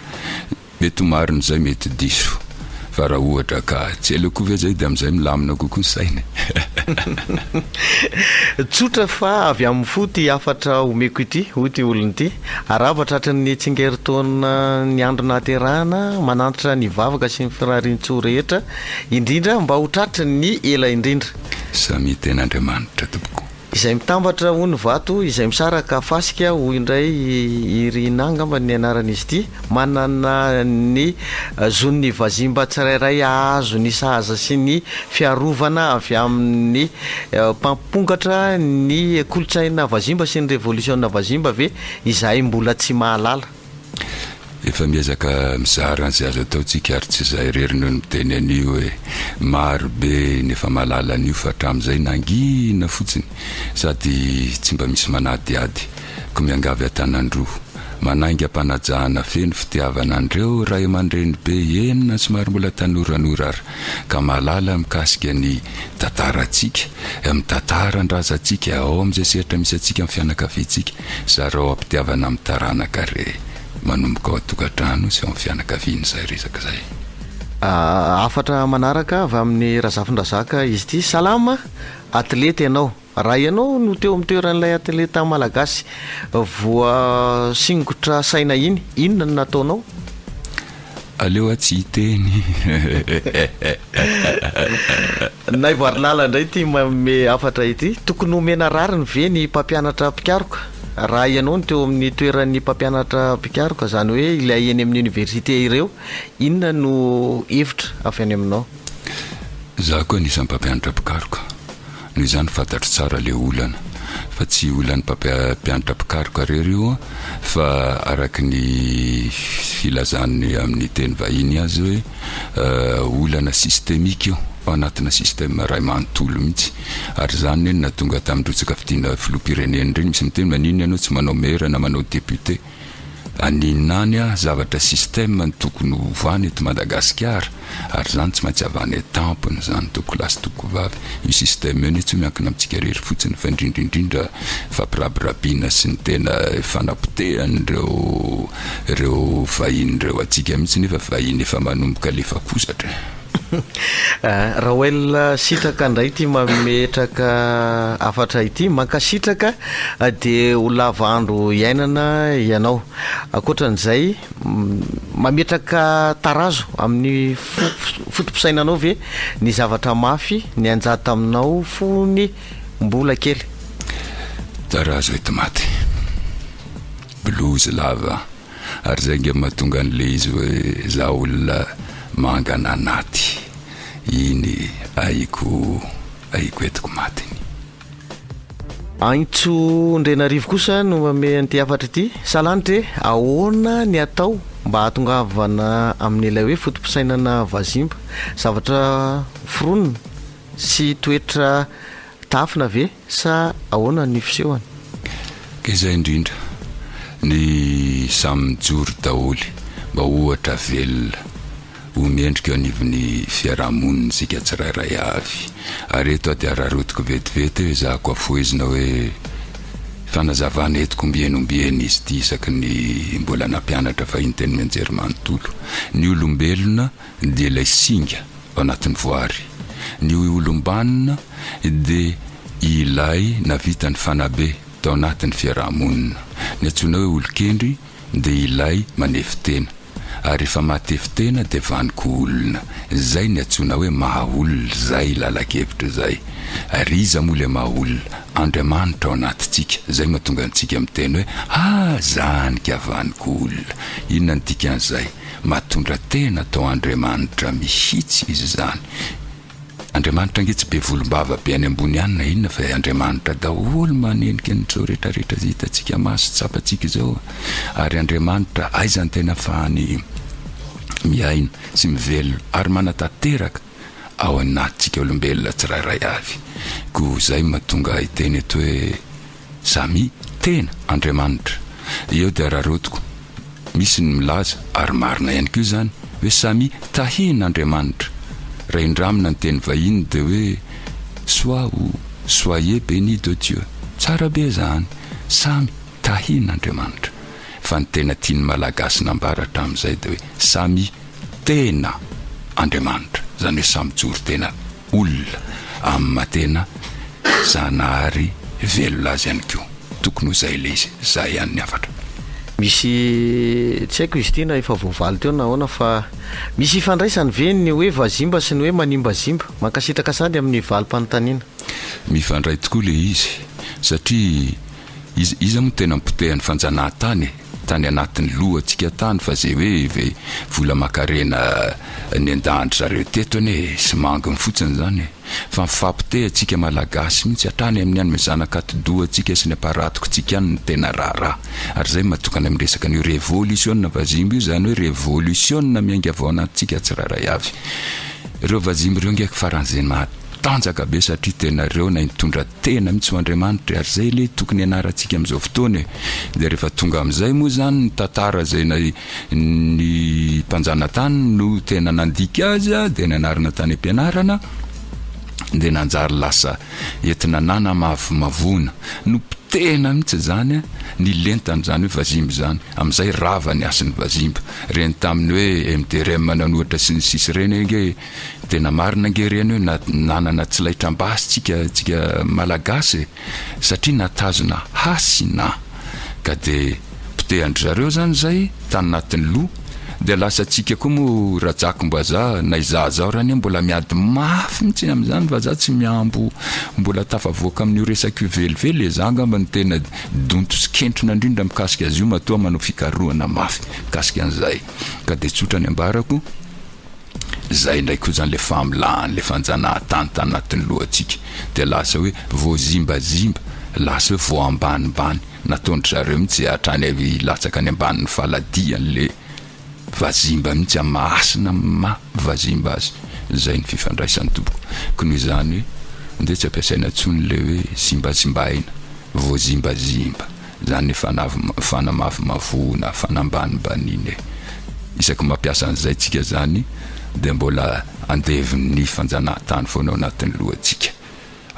Mety ho marina izay mety diso fa raha ohatra ka tsy aleo koa ve zay dia amin'izay milamina kokoa ny saina e. Tsotra fa avy amin'ny fo ity hafatra omeko ity, hoy ity olona ity. Arahaba tratry ny tsingerin-taona ny andro nahaterahana, manantitra ny vavaka sy ny firarian-tsoa rehetra Indrindra mba ho tratry ny ela indrindra. Samia tena Andriamanitra tompoko. Izay mitambatra hono vato, izay misaraka fasika hoy indray i Rinah angamba ny anaran'izy ity, manana ny zon'ny vazimba tsirairay hahazo ny sahaza sy ny fiarovana avy amin'ny mpampongatra ny kolontsaina vazimba sy ny revolisiona vazimba ve izahay mbola tsy mahalala? Efa miezaka mizara an'izay azo atao tsika ary tsy izaho irery no miteny an'io e! Maro be ny efa mahalala an'io fa hatramin'izay nangina fotsiny sady tsy mba misy manadihady. Koa miangavy an-tanan-droa. Manainga am-panajana feno fitiavana an'ireo ray aman-dreny be eny na somary mbola tanoranora ary ka mahalala mikasika ny tantarantsika, amin'ny tantaran-drazantsika, ao amin'izay sehatra misy antsika amin'ny fianakaviantsika. Zarao am-pitiavana amin'ny taranaka re manomboka ao an-tokantrano sy ao amin'ny fianakaviana izay resaka izay. Hafatra manaraka avy amin'i Razafindrazaka izy ity, Salama, atleta ianao. Raha ianao no teo amin'ny toeran'ilay atleta malagasy voasingotra saina iny, inona no nataonao? Aleo aho tsy hiteny. Naivo Harilala indray ity manome hafatra ity, Tokony homena rariny ve ny mpampianatra mpikaroka? Raha ianao no teo amin'ny toeran'ny mpampianatra mpikaroka, izany hoe ilay eny amin'ny oniversite ireo, inona no hevitra avy any aminao? Izaho koa anisan'ny mpampianatra mpikaroka. Noho izany fantatro tsara le olana. Fa tsy olan'ny mpampianatra mpikaroka irery io fa araky ny filazan'ny amin'ny teny vahiny azy hoe olana systemique io, ao anatina système iray manontolo mihitsy. Ary izany anie no nahatonga tamin'ny rotsaka fidiana filoham-pirenena ireny, misy miteny maninona ianao tsy manao maire na manao député. Aninona any ah, zavatra système no tokony ho ovana eto Madagasikara ary izany tsy maintsy avy any an-tampony izany tompoko lahy sy tompoko vavy. Io système io anie tsy miankina amintsika irery fotsiny fa indrindra indrindra fampirabirabiana sy ny tena fanapotehan'ireo ireo vahiny ireo antsika mihitsy nefa vahiny efa manomboka alefa kozatra e. Raoel Sitraka indray ity mametraka hafatra ity. Mankasitraka dia ho lava andro iainana ianao. Ankoatran'izay, mametraka tarazo amin'ny foto-pisainanao ve ny zavatra mafy nianjady taminao fony mbola kely? Tarazo enti-maty. Blouse lava. Ary zay nge mahatonga an'le izy hoe za olona mangana anaty iny ahiko ahiko entiko maty iny. Antso Ndrenarivo kosa no manome an'ity hafatra ity, Salanitra e, ahoana ny atao mba hahatongavana amin'ilay hoe foto-pisainana vazimba? Zavatra foronina sy toetra tahafina ve? Sa ahoana ny fisehony? Ka izay indrindra, ny samy mijoro daholo mba ho ohatra velona, ho mendrika eo anivon'ny fiaraha-monina isika tsirairay avy. Ary eto aho dia araraotiko vetivety hoe ezahako afohezina hoe fanazavana entiko ombieny ombieny izy ity isaky ny mbola nampianatra fahiny teny amin'ny anjerimanontolo. Ny olombelona dia ilay singa ao anatin'ny voary. Ny olom-banona dia ilay navita ny fanabe tao anatin'ny fiaraha-monina. Ny antsoina hoe olon-kendry dia ilay manefy tena. Ary rehefa mahatefy tena dia vanon-ko olona. Izay ny antsoina hoe maha-olona, izay lalan-kevitra izay. Ary iza moa ilay maha-olona? Andriamanitra ao anatintsika. Izay mahatonga antsika miteny hoe, ah, zany ka vanon-ko olona. Inona ny dikan'izay? Mahatondra tena atao Andriamanitra mihitsy izy izany. Andriamanitra ange tsy be volombava be any ambony any na inona fa Andriamanitra daholo manenika an'izao retraretra izay hitantsika maso tsapantsika izao ary Andriamanitra aiza ny tena afahany miaina sy mivelona ary manatanteraka ao anatintsika olombelona tsirairay avy. Koa izay mahatonga ahy hiteny eto hoe Samia tena Andriamanitra. Eo dia araraotiko. Misy ny milaza, ary marina ihany koa izany, hoe samia tahin'Andriamanitra. Raha indramina ny teny vahiny dia hoe sois ou soyez bénis de Dieu. Tsara be izany. Samy tahin'Andriamanitra. Fa ny tena tian'ny Malagasy nambara hatramin'izay dia hoe samia tena Andriamanitra. Izany hoe samy mijoro tena olona amin'ny maha tena Zanahary velona azy ihany koa. Tokony ho izay ilay izy. Izay ihany ny hafatra. Misy, tsy haiko izy ity na efa voavaly teo na ahoana fa misy ifandraisany ve ny hoe vazimba sy ny hoe manimbazimba? Mankasitraka sady amin'ny valim-panontaniana. Mifandray tokoa ilay izy satria iza iza moa no tena nipotehan'ny fanjanahantany e? Tany anatin'ny lohantsika tany fa zay hoe ve vola aman-karena nendahan-dry zareo teto anie e, sy manginy fotsiny izany e. Fa mifahapotehantsika Malagasy mihitsy hatrany amin'ny any zanak'atidohantsika sy ny aparatokontsika any no tena raharaha. Ary izay no mahatonga anay miresaka an'io revolisiona vazimba io, izany hoe revolisiona miainga avy ao anatintsika tsirairay avy. Ireo vazimba ireo ange faran'izay maha. Matanjaka be satria tena reo na nitondra tena mihitsy ho Andriamanitra e, ary zay le tokony hianarantsika amin'izao fotoana e. Dia rehefa tonga amin'izay moa zany ny tantara izay na ny mpanjanatany no tena nandika azy dia nianarana tany am-pianarana dia nanjary lasa entina nanamavomavoana, nopotehina mihitsy izany ny lentan'izany hoe vazimba izany, amin'izay rava ny hasin'ny vazimba. Ireny tamin'ny hoe MDRM nanohatra sy ny sisa ireny ange Tena marina ange ireny hoe nanana tsy laitram-basy tsika tsika Malagasy e! Satria natazona hasina ka de potehan-dry zareo zany zay tany anatin'ny loha de lasa tsika koa moa rajakom-bazaha na izaho zao ary anie mbola miady mafy mihitsy amin'izany vazaha tsy mihambo mbola tafavoaka amin'io resaka io velively e! Za angamba no tena donto sy kentrina indrindra mikasika azy io matoa manao fikarohana mafy mikasika an'izay ka de tsotra ny ambarako. Zay indray koa zany le famolahany le fanjanahantany tanatin'ny lohantsika de lasa hoe voazimbazimba, lasa hoe voambanimbany, nataon-dry zareo mihitsy hatrany latsaka any ambanin'ny faladian'le vazimba mihitsy amin'ny maha hasina amin'ny maha vazimba azy, zay ny fifandraisany tompoko, ko noho izany hoe ndeha tsy ampiasaina intsony le hoe zimbazimbaina, voazimbazimba. Zany ny fanamavomavoana, fanambanimbaniana e. Isaky ny mampiasa an'izay tsika zany dia mbola andevon'ny fanjanahantany foana ao anatin'ny lohantsika.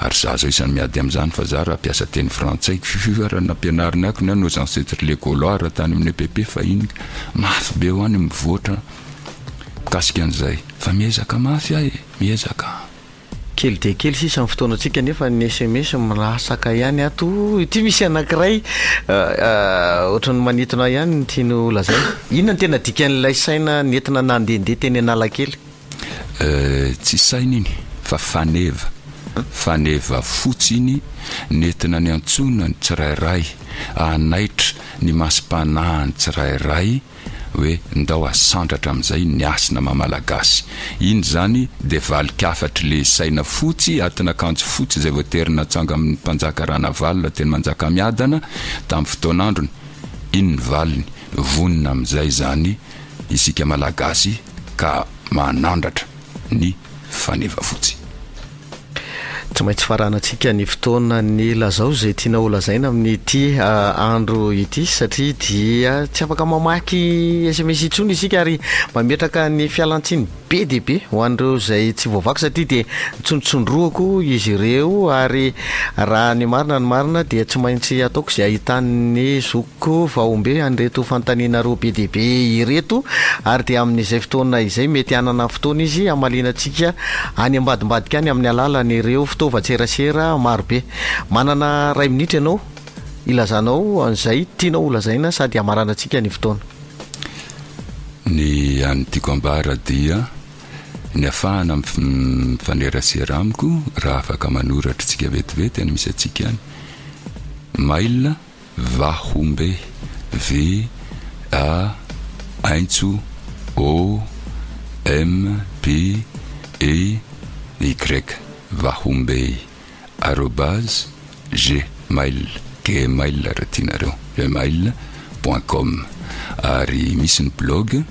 Ary za zao isan'ny miady amin'izany fa za raha hampiasa teny frantsay ko raha nampianarina ahy ko ny nos ancêtres les gaulois raha tany amin'ny EPP fahiny mafy be ho any mivoatra mikasika an'izay fa miezaka mafy aho e, miezaka. Kely dia kely sisa ny fotoanantsika nefa ny sms milasaka ihany ato. Ity misy anankiray ohatran'ny manintona ahy ihany ny tiany ho lazaina. Inona no tena dikan'ilay saina nentina nandehandeha teny Analakely? Tsy saina iny fa faneva. Faneva fotsy iny nentina niantsoana ny tsirairay hanaitra ny masom-panahin'ny tsirairay hoe ndao asandratra amin'izay ny hasina maha malagasy. Iny izany dia valin-kafatry le saina fotsy, atin'akanjo fotsy izay voatery natsangan'ny mpanjaka Ranavalona teny Manjakamiadana tamin'ny fotoan'androny. Iny ny valiny. Vonona amin'izay izany isika malagasy ka manandratra ny faneva fotsy. Tsy maintsy faranantsika ny fotoana ny lazao izay tianao holazaina amin'ity andro ity satria dia tsy afaka mamaky sms intsony isika ary mametraka ny fialantsiny be dia be ho an'ireo izay tsy voavaky satria dia nitsondrotsondrohako izy ireo ary raha ny marina ny marina dia tsy maintsy ataoko izay ahitan'ny zokiko vahombe an'ireto fanontanianareo be dia be ireto ary dia amin'izay fotoana izay mety hanana fotoana izy hamaliana antsika any ambadimbadika any amin'ny alalan'ireo fitaovan-tserasera marobe. Manana iray minitra ianao hilazanao an'izay tianao holazaina sady hamaranantsika ny fotoana. Ny hany tiako ambara dia ny afahana mifanerasera amiko raha afaka manoratra tsika vetivety any misy antsika any, mail, Vahombe, V, A, Aintso, O, M, B, E, Y, Vahombey, arobase, gmail, gmail raha tianareo, gmail point com. Ary misy ny blog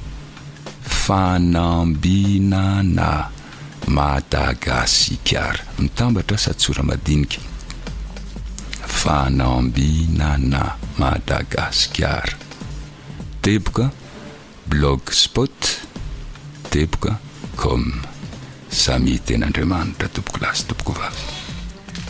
Fanambinana. Madagasikara. Mitambatra sa tsora-madinika? Fanambinana Madagasikara. Teboka blogspot teboka com. Samia tena Andriamanitra tompokolahy sy tompokovavy.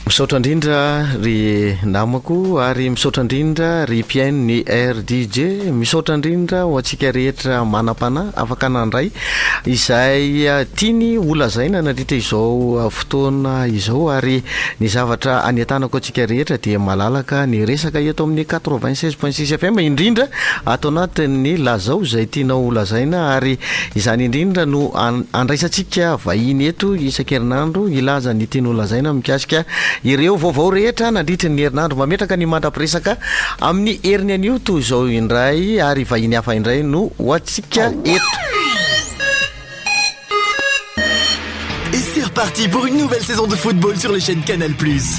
Misaotra indrindra ry namako ary misaotra indrindra ry mpihaino ny RDJ, misaotra indrindra ho antsika rehetra manam-panahy afaka nandray izay tiany ho lazaina nandritra izao fotoana izao ary ny zavatra anentanako antsika rehetra dia malalaka ny resaka eto amin'ny 96.6 FM indrindra ato anatin'ny lazao izay tianao ho lazaina ary Izany indrindra no andraisantsika vahiny eto isan-kerinandro hilaza ny tiany holazaina mikasika ireo vaovao rehetra nandritry ny herinandro. Mametraka ny mandra-piresaka amin'ny heriny anio toy izao indray ary vahiny hafa indray no ho antsika eto. reparti pour une nouvelle saison de football sur les chaînes Canal+.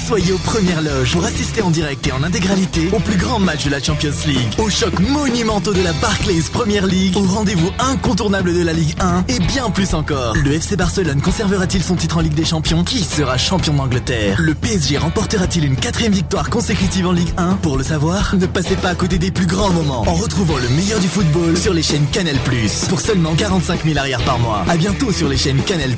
Soyez aux premières loges pour assister en direct et en intégralité au plus grand match de la Champions League, aux chocs monumentaux de la Barclays Premier League, au rendez-vous incontournable de la Ligue 1 et bien plus encore. Le FC Barcelone conservera-t-il son titre en Ligue des Champions? Qui sera champion d'Angleterre? Le PSG remportera-t-il une quatrième victoire consécutive en Ligue 1? Pour le savoir, ne passez pas à côté des plus grands moments en retrouvant le meilleur du football sur les chaînes Canal+. Pour seulement 45 000 ariary par mois. À bientôt sur les chaînes Canal+.